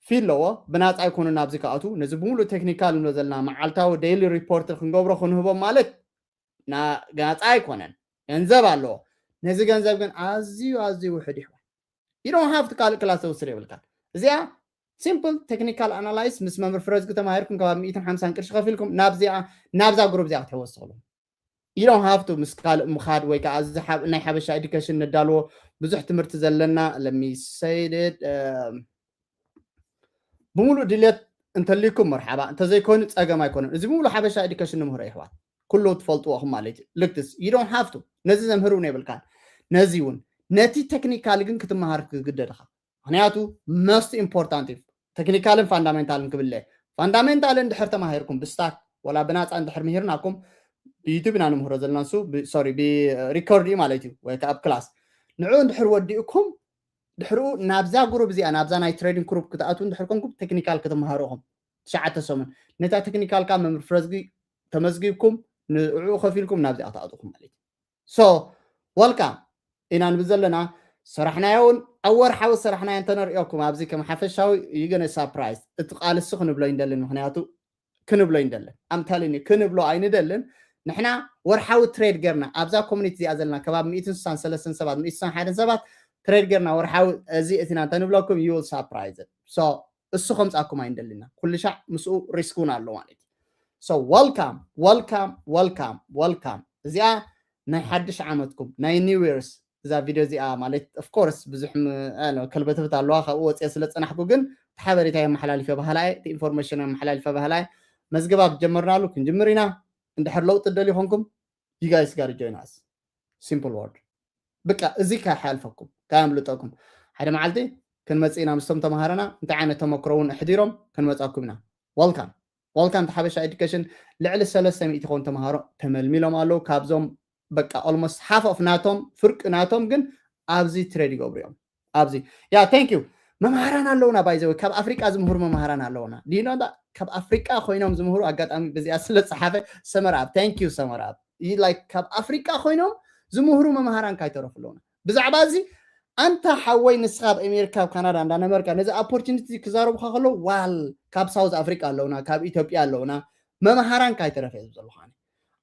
ፊ ኣለዎ። ብናፃ ኣይኮኑን ናብዚ ክኣትዉ። ነዚ ብምሉእ ቴክኒካል ንብሎ ዘለና መዓልታዊ ዴይሊ ሪፖርት ክንገብሮ ክንህቦም ማለት ናፃ ኣይኮነን፣ ገንዘብ ኣለዎ። ነዚ ገንዘብ ግን ኣዝዩ ኣዝዩ ውሕድ ይሕዋት። You don't have to ካልእ ክላስ ተወስድ የብልካን። እዚኣ ሲምፕል ቴክኒካል ኣናላይስ ምስ መምህር ፍረዝጊ ተማሂርኩም ከባቢ ሚእትን ሓምሳን ቅርሺ ከፊልኩም ናብዚኣ ናብዛ ግሩፕ እዚኣ ክትሕወስ ትኽእሉ። You don't have to ምስ ካልእ ምኻድ ወይ ከዓ እዚ ናይ ሓበሻ ኤዱኬሽን ነዳልዎ ብዙሕ ትምህርቲ ዘለና ለሚሰይድድ ብምሉእ ድልየት እንተልይኩም መርሓባ፣ እንተዘይኮይኑ ፀገም ኣይኮነን። እዚ ብምሉእ ሓበሻ ኤዱኬሽን ንምህሮ ይሕዋት፣ ኩሉ ትፈልጥዎ ኢኹም ማለት እዩ። ልክትስ you don't have to ነዚ ዘምህር እውን የብልካን። ነዚ እውን ነቲ ቴክኒካል ግን ክትመሃር ክግደድኻ። ምክንያቱ most important እዩ። ቴክኒካልን ፋንዳሜንታልን ክብለ፣ ፋንዳሜንታልን ድሕር ተማሂርኩም ብስታክ ወላ ብናፃ እንድሕር ምሂርናኩም፣ ብዩቱብ ኢና ንምህሮ ዘለና፣ ንሱ ሶሪ ብሪኮርድ እዩ ማለት እዩ፣ ወይ ከዓ ኣብ ክላስ ንዕኡ እንድሕር ወዲእኩም ድሕርኡ ናብዛ ግሩፕ እዚኣ፣ ናብዛ ናይ ትሬዲንግ ግሩፕ ክትኣትዉ እንድሕር ኮንኩም ቴክኒካል ክትመሃሩ ኢኹም። ትሽዓተ ሰሙን ነታ ቴክኒካል ከዓ መምህር ፍረዝጊ ተመዝጊብኩም ንዕኡ ከፊልኩም ናብዚኣ ክትኣትውኩም ማለት እዩ። So welcome ኢና ንብል ዘለና። ሰራሕናዮ እውን ኣብ ወርሓዊ ሰራሕናዮ እንተነርእዮኩም ኣብዚ ከም ሓፈሻዊ you gonna surprise። እቲ ቃል እሱ ክንብሎ ይንደልን፣ ምክንያቱ ክንብሎ ይንደልን። I'm telling you ክንብሎ ኣይንደልን። ንሕና ወርሓዊ ትሬድ ገርና ኣብዛ ኮሚኒቲ እዚኣ ዘለና ከባቢ ሚእትን ስሳን ሰለስተን ሰባት፣ ሚእትን ስሳን ሓደን ሰባት ትሬድ ገርና ወርሓዊ እዚ እቲና እንተንብለኩም you will surprise። So እሱ ከምፃኩም ኣይንደልና። ኩሉ ሻዕ ምስኡ ሪስክ እውን ኣሎ ማለት እዩ። So welcome welcome welcome welcome። እዚኣ ናይ ሓድሽ ዓመትኩም ናይ ኒው ይርስ እዛ ቪድዮ እዚኣ ማለት of course ብዙሕ ም- I don't know፣ ከልበትብት ኣለዋ። ካብኡ ወፅየ ስለ ፀናሕኩ ግን እቲ ሓበሬታ የመሓላልፈ ባህላ እየ፣ እቲ ኢንፎርሜሽን የመሓላልፈ ባህላ እየ። መዝገባ ጀመርናሉ ክንጅምር ኢና። እንድሕር ለውጢ ደልዩ ኮንኩም you guys gotta join us። Simple word። በቃ እዚ ካይሓልፈኩም ካየምልጠኩም። ሓደ መዓልቲ ክንመፅእ ኢና ምስቶም ተምሃረና እንታይ ዓይነት ተመክሮ እውን ኣሕዲሮም ክንመፃኩም ኢና። Welcome welcome to ሓበሻ ኤዱኬሽን። ልዕሊ ሰለስተ ሚእቲ ክኾኑ ተምሃሮ ተመልሚሎም ኣለዉ። ካብዞም በቃ almost half of ናቶም ፍርቂ ናቶም ግን ኣብዚ ትሬድ ይገብሩ እዮም። ኣብዚ yeah thank you። መምሃራን ኣለውና by the way፣ ካብ ኣፍሪቃ ዝምህሩ መምሃራን ኣለውና። Do you know that? ካብ ኣፍሪቃ ኮይኖም ዝምህሩ፣ ኣጋጣሚ በዚኣ ስለ ዝፀሓፈ ሰመርኣብ thank you ሰመርኣብ። Like ካብ ኣፍሪቃ ኮይኖም ዝምህሩ መምሃራን ካይተረፉ ኣለውና። ብዛዕባ እዚ ኣንታ ሓወይ ንስኻ ኣብ ኣሜሪካ ኣብ ካናዳ እንዳነበርካ ነዚ ኦፖርቹኒቲ ክዛረቡካ ከለዉ ዋል ካብ ሳውዝ ኣፍሪቃ ኣለውና፣ ካብ ኢትዮጵያ ኣለውና፣ መምሃራን ካይተረፈ እዩ ዘለኹ ኣነ።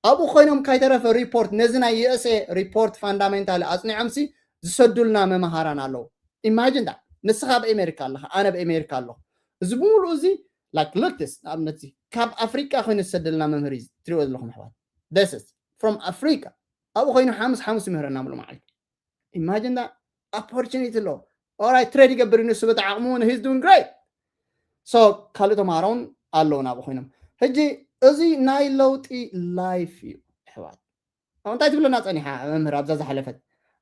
ኣብኡ ኮይኖም ካይተረፈ ሪፖርት ነዚ ናይ USA ሪፖርት ፋንዳሜንታል ኣፅኒዖምሲ ዝሰዱልና መምሃራን ኣለዉ። Imagine that። ንስኻ ኣብ ኣሜሪካ ኣለኻ፣ ኣነ ኣብ ኣሜሪካ ኣለኹ። እዚ ብምሉኡ እዚ like look this ንኣብነት እዚ ካብ ኣፍሪቃ ኮይኑ ዝሰደልና መምህር እዩ ትሪኦ ዘለኹም ኣሕዋት። This is from ኣፍሪቃ። ኣብኡ ኮይኑ ሓሙስ ሓሙስ ይምህረና ሙሉ መዓልቲ። Imagine that opportunity ኣሎ። Alright ትሬድ ይገብር እዩ ንሱ በቲ ዓቕሙ እውን he's doing great። So ካልእ ተምሃሮ እውን ኣለዉ ናብኡ ኮይኖም። ሕጂ እዚ ናይ ለውጢ ላይፍ እዩ ኣሕዋት። ኣብ እንታይ ትብለና ፀኒሓ መምህር ኣብዛ ዝሓለፈት?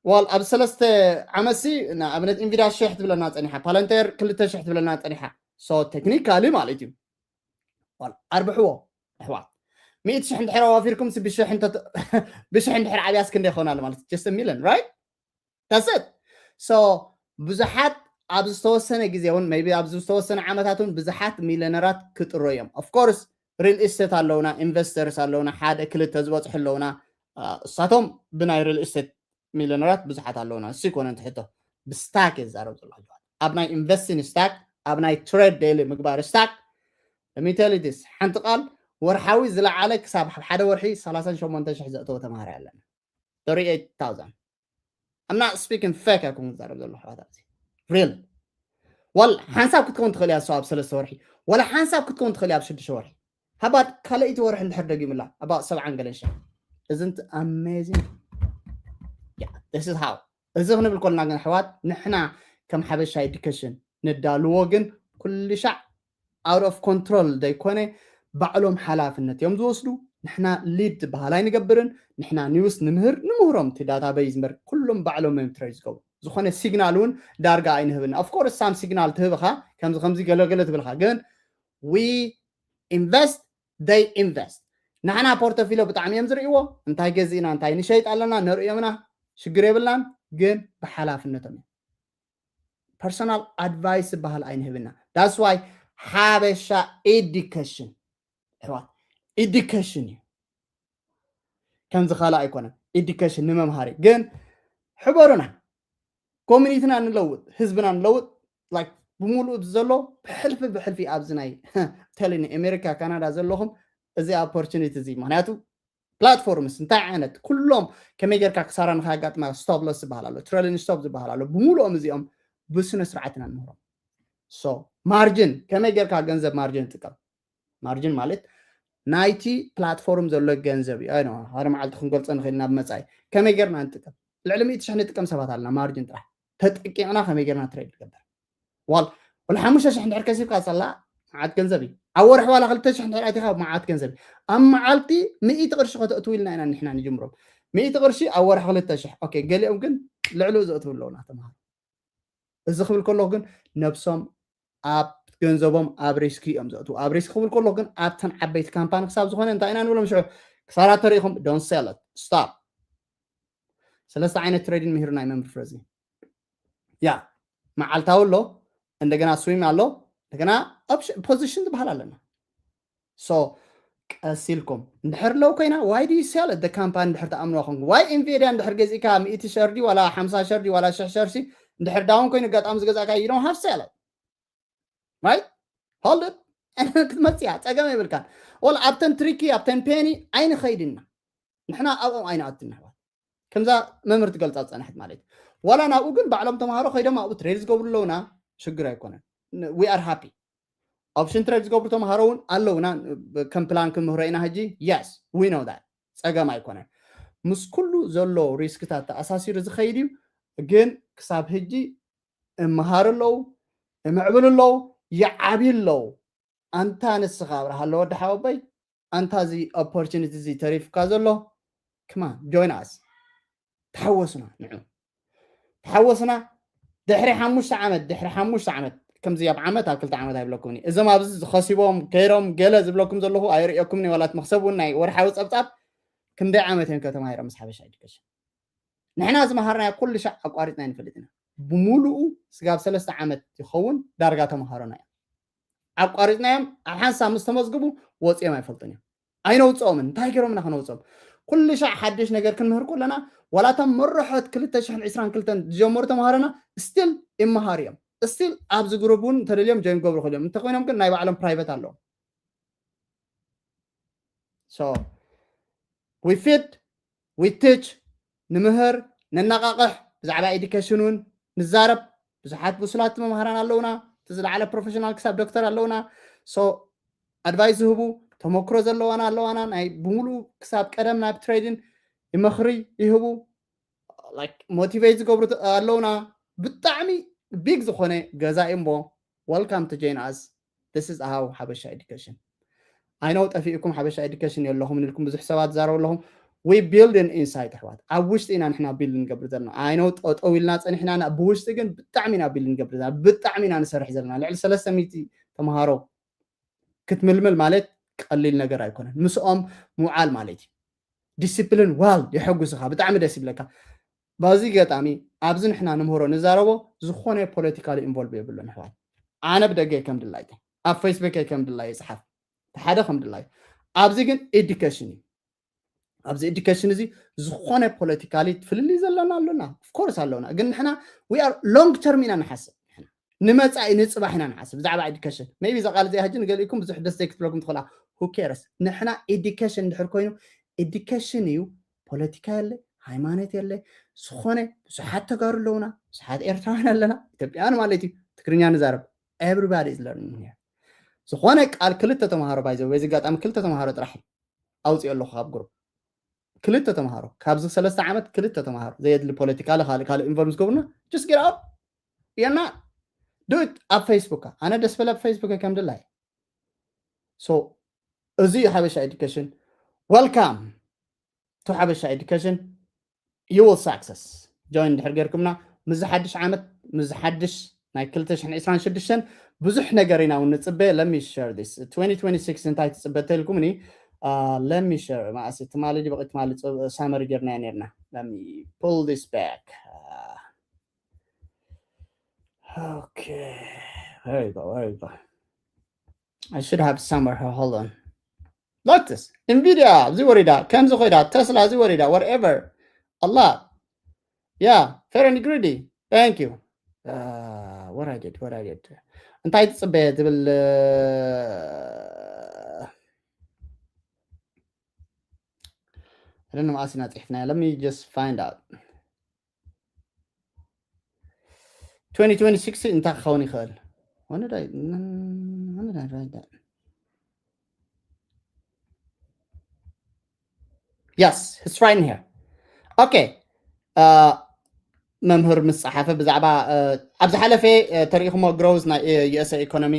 ዋል ኣብ ሰለስተ ዓመትሲ ንኣብነት ኢንቪዳ ሽሕ ትብለና ፀኒሓ፣ ፓለንቴር ክልተ ሽሕ ትብለና ፀኒሓ። So ቴክኒካሊ ማለት እዩ ዋል ኣርብሕዎ ኣሕዋት። ሚእቲ ሽሕ እንድሕር ኣዋፊርኩም ብሽሕ እንተ- ብሽሕ እንድሕር ዓብያስ ክንደ ይኾናሉ ማለት just ሚልን right? That's it። So ብዙሓት ኣብ ዝተወሰነ ግዜ እውን maybe ኣብ ዝተወሰነ ዓመታት እውን ብዙሓት ሚሊዮነራት ክጥሮ እዮም። Of course ሪል ኢስቴት ኣለውና፣ ኢንቨስተርስ ኣለውና፣ ሓደ ክልተ ዝበፅሑ ኣለውና። እሳቶም ብናይ ሪል ኢስቴት ሚሊዮነራት ብዙሓት ኣለውና። እሱ ይኮነ እቲ ሕቶ ብስታክ እየ ዝዛረብ ዘለኹ። ኣብ ናይ ኢንቨስቲንግ ስታክ፣ ኣብ ናይ ትሬድ ዴይሊ ምግባር ስታክ let me tell you this፣ ሓንቲ ቃል ወርሓዊ ዝለዓለ ክሳብ ሓደ ወርሒ ሰላሳን ሸሞንተን ሽሕ ዘእተወ ተምሃራይ ኣለና። Thirty-eight thousand። I'm not speaking fake ኣይኮን ዝዛረብ ዘለኹ ኣሕዋት፣ ኣብዚ ሪል። ዋል ሓንሳብ ክትከውን ትኽእል እያ እሱ ኣብ ሰለስተ ወርሒ፣ ዋላ ሓንሳብ ክትከውን ትኽእል እያ ኣብ ሽዱሽተ ወርሒ። ሃባት ካልኣይቲ ወርሒ እንድሕር ደጊሙላ about ሰብዓን ገለን ሽሕ። Isn't amazing? Yeah, this is how። እዚ ክንብል ከለና ግን ኣሕዋት ንሕና ከም ሓበሻ ኤዱኬሽን ንዳልዎ ግን ኩሉ ሻዕ out of control ዘይኮነ ባዕሎም ሓላፍነት እዮም ዝወስዱ። ንሕና ሊድ ዝበሃል ኣይንገብርን። ንሕና ኒውስ ንምህር ንምህሮም እቲ ዳታቤዝ እምበር ኩሎም ባዕሎም እዮም ትሬድ ዝገብሩ። ዝኾነ ሲግናል እውን ዳርጋ ኣይንህብን። Of course ሳም ሲግናል ትህብኻ ከምዚ ከምዚ ገለገለ ትብልኻ ግን we invest they invest። ንሕና ፖርቶፊሎ ብጣዕሚ እዮም ዝርእይዎ። እንታይ ገዚእና እንታይ ንሸይጥ ኣለና ነርእዮምና ሽግር የብልናን። ግን ብሓላፍነቶም እዮም። ፐርሶናል ኣድቫይስ ዝበሃል ኣይንህብና። That's why ሓበሻ ኤዱኬሽን ኣሕዋት ኤዱኬሽን እዩ። ከምዚ ካልእ ኣይኮነን። ኤዱኬሽን ንመምሃሪ ግን ሕበሩና። ኮሚኒቲና ንለውጥ፣ ህዝብና ንለውጥ። Like ብምሉኡ ዘሎ ብሕልፊ ብሕልፊ ኣብዚ ናይ telling ኣሜሪካ ካናዳ ዘለኹም እዚ ኦፖርቹኒቲ እዚ ምክንያቱ ፕላትፎርምስ እንታይ ዓይነት ኩሎም ከመይ ጌርካ ክሳራ ንኸያጋጥማ ስቶፕ ሎስ ዝበሃል ኣሎ፣ ትሬሊንግ ስቶፕ ዝበሃል ኣሎ። ብምሉኦም እዚኦም ብስነ ስርዓት ኢና ንምህሮም። So ማርጅን ከመይ ጌርካ ገንዘብ ማርጅን ጥቀም። ማርጅን ማለት ናይቲ ፕላትፎርም ዘሎ ገንዘብ እዩ። ኣይ ሓደ መዓልቲ ክንገልፆ ንኽእል ናብ መፃኢ ከመይ ጌርና ንጥቀም። ልዕሊ ሚእቲ ሽሕ ንጥቀም ሰባት ኣለና። ማርጅን ጥራሕ ተጠቂቕና ከመይ ጌርና ትሬድ ንገብር። ዋል ወላ ሓሙሽተ ሽሕ እንድሕር ከሲብካ ፀላ መዓት ገንዘብ እዩ። ኣብ ወርሒ ዋላ ክልተ ሽሕ እንድሕር ኣቲኻ መዓት ገንዘብ እዩ። ኣብ መዓልቲ ሚእቲ ቅርሺ ከተእትው ኢልና ኢና ንሕና ንጅምሮም። ሚእቲ ቅርሺ ኣብ ወርሒ ክልተ ሽሕ። ኦኬ፣ ገሊኦም ግን ልዕሊኡ ዘእትዉ ኣለውና ተምሃሮ። እዚ ክብል ከለኹ ግን ነብሶም ኣብ ገንዘቦም ኣብ ሪስኪ እዮም ዘእትዉ። ኣብ ሪስኪ ክብል ከለኹ ግን ኣብተን ዓበይቲ ካምፓኒ ክሳብ ዝኾነ እንታይ ኢና ንብሎም ሽዑ ክሳራ ተሪኢኹም don't sell it, stop። ሰለስተ ዓይነት ትሬዲንግ ምሂርና እዩ መምህር ፍረዚ። ያ መዓልታዊ ኣሎ፣ እንደገና ስዊንግ ኣሎ፣ እንደገና ፖዚሽን ዝበሃል ኣለና። ሶ ቀስ ኢልኩም እንድሕር ለው ኮይና why do you sell it? ካምፓኒ እንድሕር ተኣምንዋ ኮንኩም ዋይ ኢንቪድያ እንድሕር ገዚእካ ሚእቲ ሸር ድዩ ዋላ ሓምሳ ሸር ድዩ ዋላ ሽሕ ሸር ሲ እንድሕር ዳውን ኮይኑ ኣጋጣሚ ዝገዛእካ you don't have sell it, right? Hold it። ክትመፅእ እያ፣ ፀገም የብልካን። ወላ ኣብተን ትሪኪ ኣብተን ፔኒ ኣይንኸይድና ንሕና ኣብኦም ኣይንኣትን ኣሕዋት። ከምዛ መምህር ትገልፃ ዝፀንሐት ማለት እዩ። ዋላ ናብኡ ግን ባዕሎም ተምሃሮ ከይዶም ኣብኡ ትሬድ ዝገብሩ ኣለውና፣ ሽግር ኣይኮነን። We are happy። ኦፕሽን ትሬድ ዝገብሩ ተምሃሮ እውን ኣለውና። ከም ፕላን ክምህሮ ኢና ሕጂ። Yes, we know that። ፀገም ኣይኮነን። ምስ ኩሉ ዘሎ ሪስክታት ተኣሳሲሩ ዝኸይድ እዩ። ግን ክሳብ ሕጂ እመሃሩ ኣለዉ፣ እምዕብሉ ኣለዉ፣ ይዓብዩ ኣለዉ። ኣንታ ንስኻ ኣብርሃ ኣሎ ወዲ ሓወቦይ፣ ኣንታ እዚ ኦፖርቹኒቲ እዚ ተሪፍካ ዘሎ፣ come on, join us። ተሓወሱና ንዑ። ተሓወሱና። ድሕሪ ሓሙሽተ ዓመት፣ ድሕሪ ሓሙሽተ ዓመት፣ ከምዚ ኣብ ዓመት ኣብ ክልተ ዓመት ኣይብለኩምን እየ። እዞም ኣብዚ ዝኸሲቦም ከይሮም ገለ ዝብለኩም ዘለኹ ኣይርእየኩምን እየ። ዋላ እቲ መኽሰብ እውን ናይ ወርሓዊ ጸብጻብ ክንደይ ዓመት እዮም ከተማሂሮም ምስ ሓበሻ ኤዱኬሽን? ንሕና ዝመሃርናዮ ኩሉ ሻዕ ኣቋሪጽና ኣይንፈልጥን ኢና። ብምሉኡ ስጋብ ሰለስተ ዓመት ይኸውን ዳርጋ ተምሃሮና እዮም። ኣቋሪጽናዮም ኣብ ሓንሳብ ምስ ተመዝግቡ ወጺኦም ኣይፈልጡን እዮም። ኣይነውፅኦምን። እንታይ ገይሮምና ከነውፅኦም? ኩሉ ሻዕ ሓድሽ ነገር ክንምህር ከለና ዋላ እቶም መርሖት ክልተ ሽሕን ዕስራን ክልተን ዝጀመሩ ተምሃሮና ስቲል ይመሃሩ እዮም። ስቲል ኣብዚ ግሩፕ እውን እንተደልዮም ጆይን ክገብሩ ይኽእሉ እዮም። እንተኮይኖም ግን ናይ ባዕሎም ፕራይቬት ኣለዎም። So we feed, we teach፣ ንምህር፣ ነነቃቅሕ፣ ብዛዕባ ኤዱኬሽን እውን ንዛረብ። ብዙሓት ብሱላት መምሃራን ኣለውና፣ እቲ ዝለዓለ ፕሮፌሽናል ክሳብ ዶክተር ኣለውና። So ኣድቫይስ ዝህቡ፣ ተመክሮ ዘለዋና ኣለዋና፣ ናይ ብምሉኡ ክሳብ ቀደም ናብ ትሬድን ይመኽሪ ይህቡ፣ ሞቲቬት ዝገብሩ ኣለውና። ብጣዕሚ ቢግ ዝኾነ ገዛ እዩ እሞ፣ welcome to join us. This is how ሓበሻ ኤዱኬሽን። I know ጠፊእኩም ሓበሻ ኤዱኬሽን የለኹም ኢልኩም ብዙሕ ሰባት ትዛረቡ ኣለኹም። We build in inside ኣሕዋት፣ ኣብ ውሽጢ ኢና ንሕና ቢልድ ንገብር ዘለና። I know ጠጠው ኢልና ጸኒሕና ኢና፣ ብውሽጢ ግን ብጣዕሚ ኢና ቢልድ ንገብር ዘለና፣ ብጣዕሚ ኢና ንሰርሕ ዘለና። ልዕሊ ሰለስተ ሚእቲ ተምሃሮ ክትምልምል ማለት ቀሊል ነገር ኣይኮነን። ምስኦም ምውዓል ማለት እዩ። ዲሲፕሊን ዋል የሐጉስኻ፣ ብጣዕሚ ደስ ይብለካ። በዚ ገጣሚ ኣብዚ ንሕና ንምህሮ ንዛረቦ ዝኾነ ፖለቲካሊ ኢንቮልቭ የብሉን ኣሕዋት። ኣነ ብደገ ከም ድላይተ ኣብ ፌስቡክ ከም ድላይ ይፅሓፍ፣ ሓደ ከም ድላይ። ኣብዚ ግን ኤዱኬሽን እዩ። ኣብዚ ኤዱኬሽን እዚ ዝኾነ ፖለቲካሊ ፍልልይ ዘለና ኣሎና፣ ኦፍኮርስ ኣሎና። ግን ንሕና we are long term ኢና ንሓስብ። ንመጻኢ ንጽባሕ ኢና ንሓስብ ብዛዕባ ኤዱኬሽን። ሜቢ እዛ ቃል እዚኣ ሕጂ ንገሊእኩም ብዙሕ ደስ ዘይክትብለኩም ትኽእላ። Who cares? ንሕና ኤዱኬሽን እንድሕር ኮይኑ ኤዱኬሽን እዩ። ፖለቲካ የለ፣ ሃይማኖት የለ። ዝኾነ ብዙሓት ተጋሩ ኣለውና፣ ብዙሓት ኤርትራውያን ኣለና፣ ኢትዮጵያውያን ማለት እዩ። ትግርኛ ንዛረብ። Everybody is learning here። ዝኾነ ቃል ክልተ ተምሃሮ ባይዘው በዚ ኣጋጣሚ ክልተ ተምሃሮ ጥራሕ ኣውፅኦ ኣለኹ ካብ ግሩፕ። ክልተ ተምሃሮ፣ ካብዚ ሰለስተ ዓመት ክልተ ተምሃሮ ዘየድሊ ፖለቲካ ካልእ ካልእ ኢንቮልቭ ዝገብሩና just get out። You're not do it ኣብ ፌስቡክ። ኣነ ደስ በለ ኣብ ፌስቡክ ከም ድላይ። So እዚ እዩ ሓበሻ ኤዱኬሽን። Welcome to ሓበሻ ኤዱኬሽን። You will success። ጆይን ድሕር ጌርኩምና ምስ ሓድሽ ዓመት ምስ ሓድሽ ናይ ክልተ ሽሕን ዕስራን ሽዱሽተን ብዙሕ ነገር ኢና እውን ንጽበ። Let me share this twenty twenty-six እንታይ ትጽበ ተልኩምኒ? Let me share ማእሲ ትማሊ ድበቂ ትማሊ ሳመሪ ጌርና ኔርና። Let me pull this back. Okay, there you go, there you go. I should have somewhere. Hold on. Lotus, Nvidia ኣብዚ ወሪዳ፣ ከምዚ ኮይዳ፣ ተስላ እዚ ወሪዳ፣ whatever. Allah. Yeah, fair and greedy. Thank you. Uh, what I did, what I did. እንታይ ትጽበየ ትብል? I don't know. ኣሲና ጽሕፍና። Let me just find out. twenty twenty-six እንታይ ክኸውን ይኽእል? When did I, when did I write that? Yes, it's right in here. Okay. Uh, መምህር ምስ ጸሓፈ ብዛዕባ ኣብ ዝሓለፈ ተሪኢኹሞ ግሮዝ ናይ ዩኤስኤ ኢኮኖሚ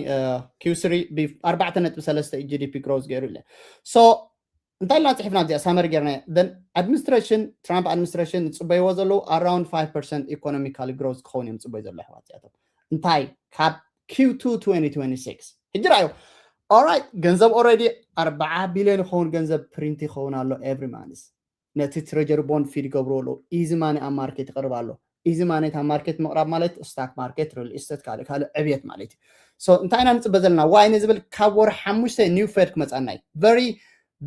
ኪው ስሪ ብ ኣርባዕተ ነጥቢ ሰለስተ ጂ ዲ ፒ ግሮዝ ገይሩ ኢለ። So እንታይ ኢልና ፅሒፍና እዚኣ ሳመር ጌርና? Then administration Trump administration ዝፅበይዎ ዘለዉ around five percent economical growth ክኸውን እዮም ፅበይ ዘሎ ኣሕዋት እዚኣቶም። እንታይ ካብ Q two twenty twenty-six ሕጂ ራእዩ። Alright፣ ገንዘብ already ኣርባዓ ቢልዮን ይኸውን ገንዘብ ፕሪንት ይኸውን ኣሎ every month። ነቲ treasury bond feed ይገብሩ ኣለዉ። Easy money ኣብ ማርኬት ይቐርብ ኣሎ። Easy money ኣብ ማርኬት ምቕራብ ማለት stock market፣ real estate፣ ካልእ ካልእ ዕብየት ማለት እዩ። So እንታይ ኢና ንፅበ ዘለና? ዋይ ንዝብል ካብ ወር ሓሙሽተ new Fed ክመፃና እዩ። Very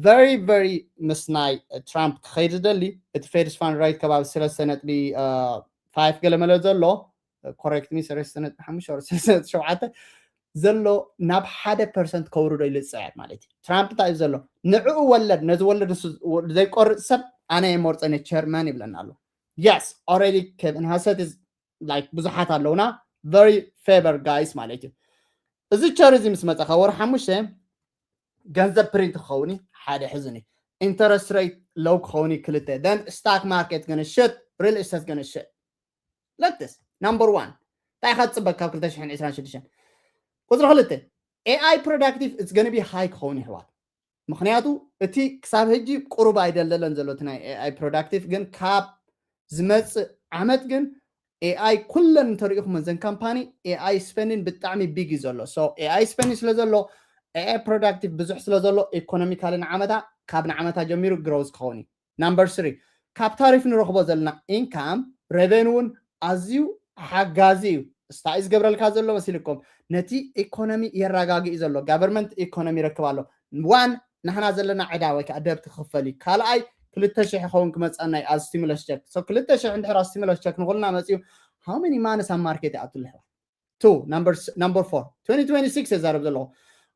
very very ምስ ናይ ትራምፕ ክኸይድ ዝደሊ እቲ Fed's fund rate ከባቢ ሰለስተ ነጥቢ ፋይቭ ገለመለ ዘሎ፣ correct me፣ ሰለስተ ነጥቢ ሓሙሽተ or ሰለስተ ነጥቢ ሸውዓተ ዘሎ ናብ ሓደ ፐርሰንት ከውርዶ ኢሉ ዝፅዕር ማለት እዩ። ትራምፕ እንታይ እዩ ዘሎ? ንዕኡ ወለድ፣ ነዚ ወለድ ንሱ ዘይቆርፅ ሰብ ኣነ የመርፀን እየ ቸርማን ይብለና ኣሎ። Yes, already Kevin Hassett is like ብዙሓት ኣለውና very favor guys ማለት እዩ። እዚ ቸር እዚ ምስ መፀ ካብ ወር ሓሙሽተ ገንዘብ ፕሪንት ክኸውን እዩ፣ ሓደ ሕዝኒ። Interest rate low ክኸውን እዩ፣ ክልተ። Then stock market gonna shit, real estate gonna shit. Let this number one እንታይ ኢኻ ትፅበ ካብ ክልተ ሽሕን ዕስራን ሽዱሽተን? ቁፅሪ ክልተ፣ AI productive it's gonna be high ክኸውን ይሕዋት። ምክንያቱ እቲ ክሳብ ሕጂ ቁሩብ ኣይደለለን ዘሎ እቲ ናይ AI productive፣ ግን ካብ ዝመፅእ ዓመት ግን AI ኩለን እንተሪኢኹም እዘን ካምፓኒ AI spending ብጣዕሚ big እዩ ዘሎ። So AI spending ስለ ዘሎ፣ AI productive ብዙሕ ስለ ዘሎ፣ ኢኮኖሚካሊ ንዓመታ ካብ ንዓመታ ጀሚሩ growth ክኸውን እዩ። Number three፣ ካብ ታሪፍ ንረኽቦ ዘለና income revenue እውን ኣዝዩ ሓጋዚ እዩ። ስታይ ዝገብረልካ ዘሎ መሲልኩም ነቲ ኢኮኖሚ የረጋግእ ዘሎ። Government ኢኮኖሚ ይረክብ ኣሎ። One፣ ንሕና ዘለና ዕዳ ወይ ከዓ ደብት ክኽፈል እዩ። ካልኣይ፣ ክልተ ሽሕ ይኸውን ክመፀና እዩ ኣብ stimulus check። So ክልተ ሽሕ እንድሕር ኣብ stimulus check ንኹልና መፅዩ፣ how many months ኣብ ማርኬት ይኣቱ ኣሎ? Two፣ number four፣ twenty twenty-six የዛረብ ዘለኹ።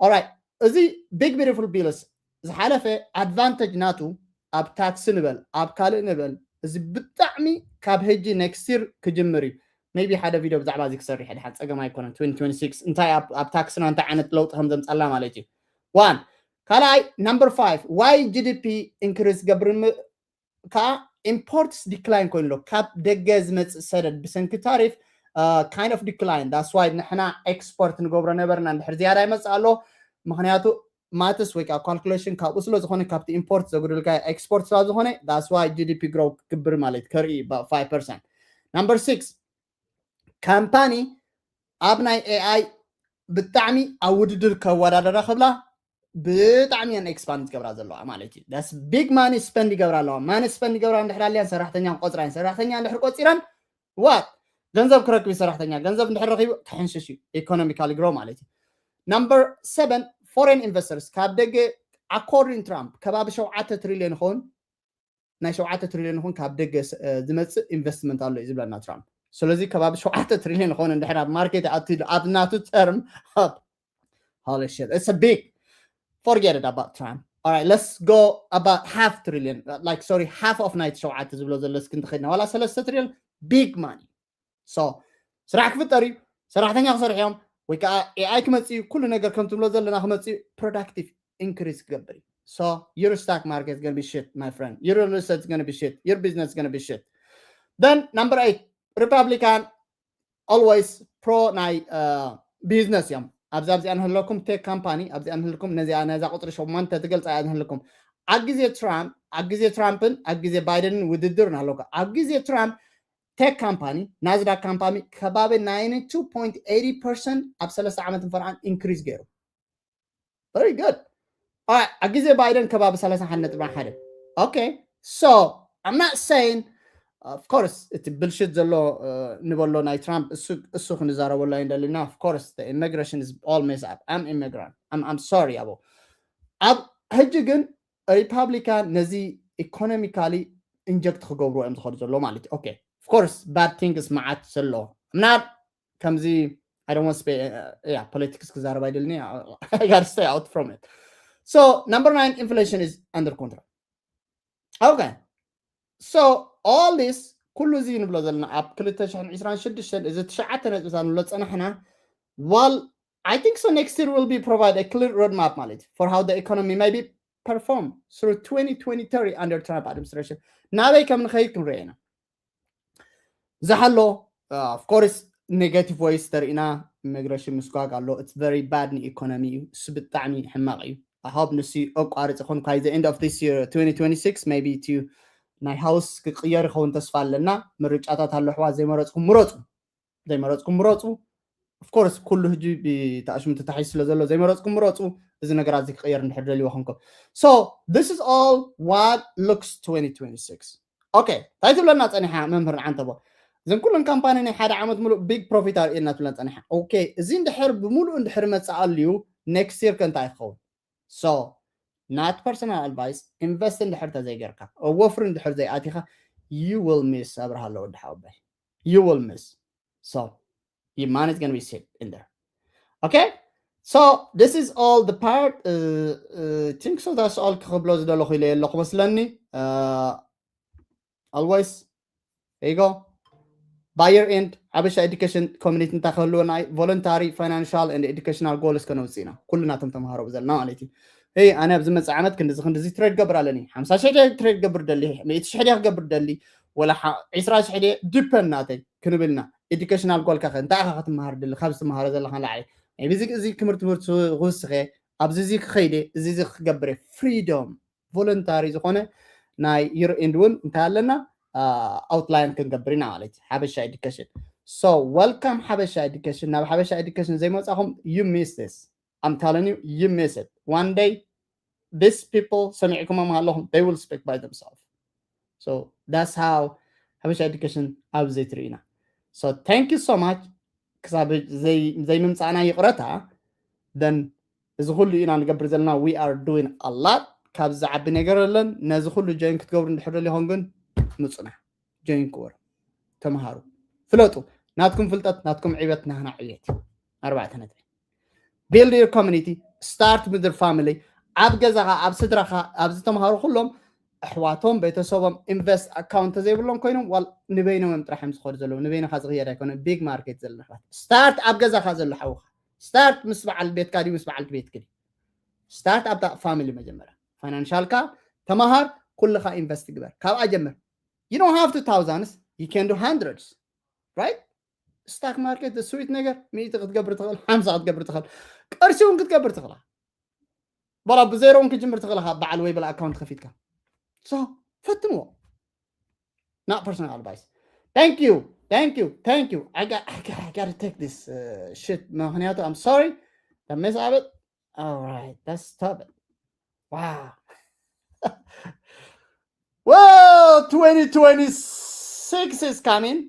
Alright፣ እዚ big beautiful bills ዝሓለፈ advantage ናቱ ኣብ ታክሲ ንበል ኣብ ካልእ ንበል፣ እዚ ብጣዕሚ ካብ ሕጂ next year ክጅምር እዩ። Maybe ሓደ ቪድዮ ብዛዕባ እዚ ክሰርሕ ድሓን፣ ፀገም ኣይኮነን። Twenty twenty-six እንታይ ኣብ ታክስና እንታይ ዓይነት ለውጢ ከም ዘምፀላ ማለት እዩ። One። ካልኣይ፣ number five፣ why GDP increase ገብር ከዓ imports decline ኮይኑ ኣሎ። ካብ ደገ ዝመፅእ ሰደድ ብሰንኪ ታሪፍ kind of decline። That's why ንሕና ኤክስፖርት ንገብሮ ነበርና እንድሕር ዝያዳ ይመፅእ ኣሎ። ምክንያቱ ማትስ ወይ ከዓ ካልኩሌሽን ካብኡ ስለ ዝኾነ፣ ካብቲ ኢምፖርት ዘጉድልካ ኤክስፖርት ስለ ዝኾነ፣ that's why GDP grow ክግብር ማለት ከርኢ five percent። Number six፣ ካምፓኒ ኣብ ናይ AI ብጣዕሚ ኣብ ውድድር ከወዳደራ ክብላ ብጣዕሚ እየን ኤክስፓንድ ዝገብራ ዘለዋ ማለት እዩ። That's big money spend ይገብራ ኣለዋ። Money spend ይገብራ እንድሕር ኣልያን ሰራሕተኛ ቆፅራ እየን። ሰራሕተኛ እንድሕር ቆፂረን what? ገንዘብ ክረክብ እዩ ሰራሕተኛ። ገንዘብ እንድሕር ረኪቡ ክሕንሽሽ እዩ፣ economical grow ማለት እዩ። Number seven፣ foreign investors ካብ ደገ according Trump ከባቢ ሸውዓተ ትሪልዮን ይኸውን፣ ናይ ሸውዓተ ትሪልዮን ይኹን ካብ ደገ ዝመፅእ ኢንቨስትመንት ኣሎ እዩ ዝብለና ትራምፕ። ስለዚ ከባቢ ሸውዓተ ትሪልዮን ይኸውን እንድሕር ኣብ ማርኬት ኣትዩ ኣብ ናቱ ተርም up። Holy shit, it's a big, forget it about Trump. All right, let's go about half trillion, like, sorry, half of ናይቲ ሸውዓተ ዝብሎ ዘሎ እስኪ እንተኸድና ዋላ ሰለስተ ትሪልዮን፣ big money። So ስራሕ ክፍጠር እዩ፣ ሰራሕተኛ ክሰርሑ እዮም፣ ወይ ከዓ AI ክመፅእ እዩ። ኩሉ ነገር ከም ትብሎ ዘለና ክመፅእ እዩ፣ productive increase ክገብር እዩ። So your stock market gonna be shit, my friend, your real estate gonna be shit, your business gonna be shit. Then number eight, Republican always pro ናይ ቢዝነስ እዮም። ኣብዚ ኣብዚኣ ንህለኩም ቴክ ካምፓኒ ኣብዚኣ ንህልኩም ነዚኣ ነዛ ቁፅሪ ሸሞንተ ትገልፃ እያ ንህልኩም። ኣብ ግዜ ትራምፕ ኣብ ግዜ ትራምፕን ኣብ ግዜ ባይደንን ውድድር ናሃለካ ኣብ ግዜ ትራምፕ ቴክ ካምፓኒ ናዝዳክ ካምፓኒ ከባቢ ninety two point eighty percent ኣብ ሰለስተ ዓመት ፈርዓን ኢንክሪዝ ገይሩ። Very good። ኣብ ግዜ ባይደን ከባቢ ሰላሳ ሓደ ነጥቢ ሓደ። Okay, so I'm not saying, of course እቲ ብልሽት ዘሎ ንበሎ ናይ ትራምፕ እሱ ክንዛረበሉ ኣይንደልና። Of course immigration is all mess up. I'm immigrant, I'm sorry ኣቦ። ኣብ ሕጂ ግን ሪፓብሊካን ነዚ ኢኮኖሚካሊ ኢንጀክት ክገብርዎ እዮም ዝኸዱ ዘሎ ማለት እዩ። Okay, of course bad things መዓት ዘሎ ምናል ከምዚ I don't want to spend, yeah, politics ክዛረብ ኣይደልኒ. I gotta stay out from it. So number nine, inflation is under control. Okay, so all this ኩሉ እዚ ንብሎ ዘለና ኣብ ክልተ ሽሕን ዕስራን ሽዱሽተን እዚ ትሽዓተ ነጥብታት ንብሎ ፀናሕና። Well, I think so next year will be provide a clear roadmap ማለት for how the economy may be perform through twenty twenty thirty under Trump administration. ናበይ ከም ንኸይድ ክንሪኦ ኢና። ዝሓሎ of course negative voice ተርእና፣ ኢሚግሬሽን ምስጓግ ኣሎ። It's very bad ንኢኮኖሚ እዩ፣ እሱ ብጣዕሚ ሕማቕ እዩ። I hope ንሱ ኣቋርጽ ይኹን by the end of this year twenty twenty-six maybe to ናይ house ክቕየር ይኸውን ተስፋ ኣለና። ምርጫታት ኣሎ ኣሕዋት፣ ዘይመረጽኩም ምረጹ፣ ዘይመረጽኩም ምረጹ። Of course ኩሉ ሕጂ ብተኣሽሙ ተታሒዙ ስለ ዘሎ ዘይመረጽኩም ምረጹ። እዚ ነገራት እዚ ክቕየር እንድሕር ደልይዎ ኮንኩም። So this is all what looks twenty twenty-six. Okay እንታይ ትብለና ጸኒሓ መምህር ንዓንተቦ? እዘን ኩለን ካምፓኒ ናይ ሓደ ዓመት ሙሉእ big profit ኣርእየና ትብለና ጸኒሓ። Okay እዚ እንድሕር ብምሉእ እንድሕር መጽእ ኣልዩ next year ከ እንታይ ክኸውን? So not personal advice, invest እንድሕር ተዘይገርካ፣ ወፍሪ እንድሕር ዘይኣቲኻ you will miss። ኣብርሃ ኣሎ ወዲ ሓወባይ you will miss. So your money is gonna be safe in there. Okay, so this is all the part. Uh, uh, think so that's all ክብሎ ዝደለኹ ኢለ ኣለኹ መስለኒ። Uh, always there you go. By year end ሓበሻ education community እንታይ ክህልዎ ናይ voluntary financial and educational goals ከነውፅእ ኢና ኩልና እቶም ተምሃሮ ዘለና ማለት እዩ። Hey ኣነ ኣብዚ መፅእ ዓመት ክንድዚ ክንድዚ trade ገብር ኣለኒ፣ ሓምሳ ሽሕ ድየ trade ገብር ደሊ፣ ሚእቲ ሽሕ ድየ ክገብር ደሊ፣ ወላ ዒስራ ሽሕ ድየ depend ናተይ ክንብል ኢና። Educational goal ካ እንታይ ኢኻ ክትመሃር ደሊ ካብዚ ትመሃሮ ዘለኻ ንላዕሊ? Maybe እዚ ትምህርቲ ትምህርቲ ክውስኸ ኣብዚ እዚ ክኸይደ እዚ እዚ ክገብር freedom voluntary ዝኾነ ናይ year end እውን እንታይ ኣለና outline ክንገብር ኢና ማለት እዩ። ሓበሻ education. So welcome ሓበሻ education። ናብ ሓበሻ education ዘይመጻኹም you miss this. I'm telling you you miss it. One day these people ሰሚዕኩሞም ኣለኹም they will speak by themselves. So that's how ሓበሻ education ኣብዚ ትርእዩና። So thank you so much. ክሳብ ዘይምምፃእና ይቕረታ። Then እዚ ኩሉ ኢና ንገብር ዘለና። We are doing a lot። ካብ ዝዓቢ ነገር የለን። ነዚ ኩሉ join ክትገብሩ እንድሕር ደሊኹም ግን ምፁና፣ join ክበሩ፣ ተምሃሩ፣ ፍለጡ። ናትኩም ፍልጠት ናትኩም ዕብየት ናህና ዕብየት። ኣርባዕተ ነጥቢ build your community, start with your family። ኣብ ገዛኻ ኣብ ስድራኻ ኣብዚ ተምሃሩ ኩሎም ኣሕዋቶም ቤተሰቦም invest account ተዘይብሎም ኮይኖም ዋል ንበይኖም እዮም ጥራሕ እዮም ዝኸዱ ዘለዉ። ንበይንኻ ዝኽየድ ኣይኮነ big market ዘለና ኣሕዋት። Start ኣብ ገዛኻ ዘሎ ሓውኻ start ምስ በዓል ቤትካ ድዩ ምስ በዓልቲ ቤትክ ድዩ? Start ኣብታ family መጀመርያ financial ካ ተማሃር፣ ኩልኻ invest ግበር፣ ካብኣ ጀምር። You don't have to thousands, you can do hundreds, right? Stock market sweet ነገር ሚእቲ ክትገብር ትኽእል፣ ሓምሳ ክትገብር ትኽእል፣ ቅርሺ እውን ክትገብር ትኽእላ። በላ ብዜሮ እውን ክጅምር ትኽእላ ካብ በዓል ወይ በላ account ከፊትካ። So ፈትንዎ። Not personal advice. Thank you, thank you, thank you. I got, I got, I gotta take this uh, shit. ምኽንያቱ I'm sorry. That mess of it. All right, let's stop it. Wow. Well, twenty twenty-six is coming.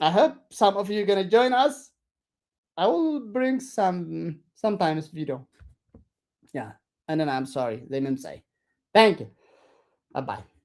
I hope some of you are gonna join us. I will bring some sometimes video. Yeah, and then I'm sorry. They didn't say. Thank you. Bye bye.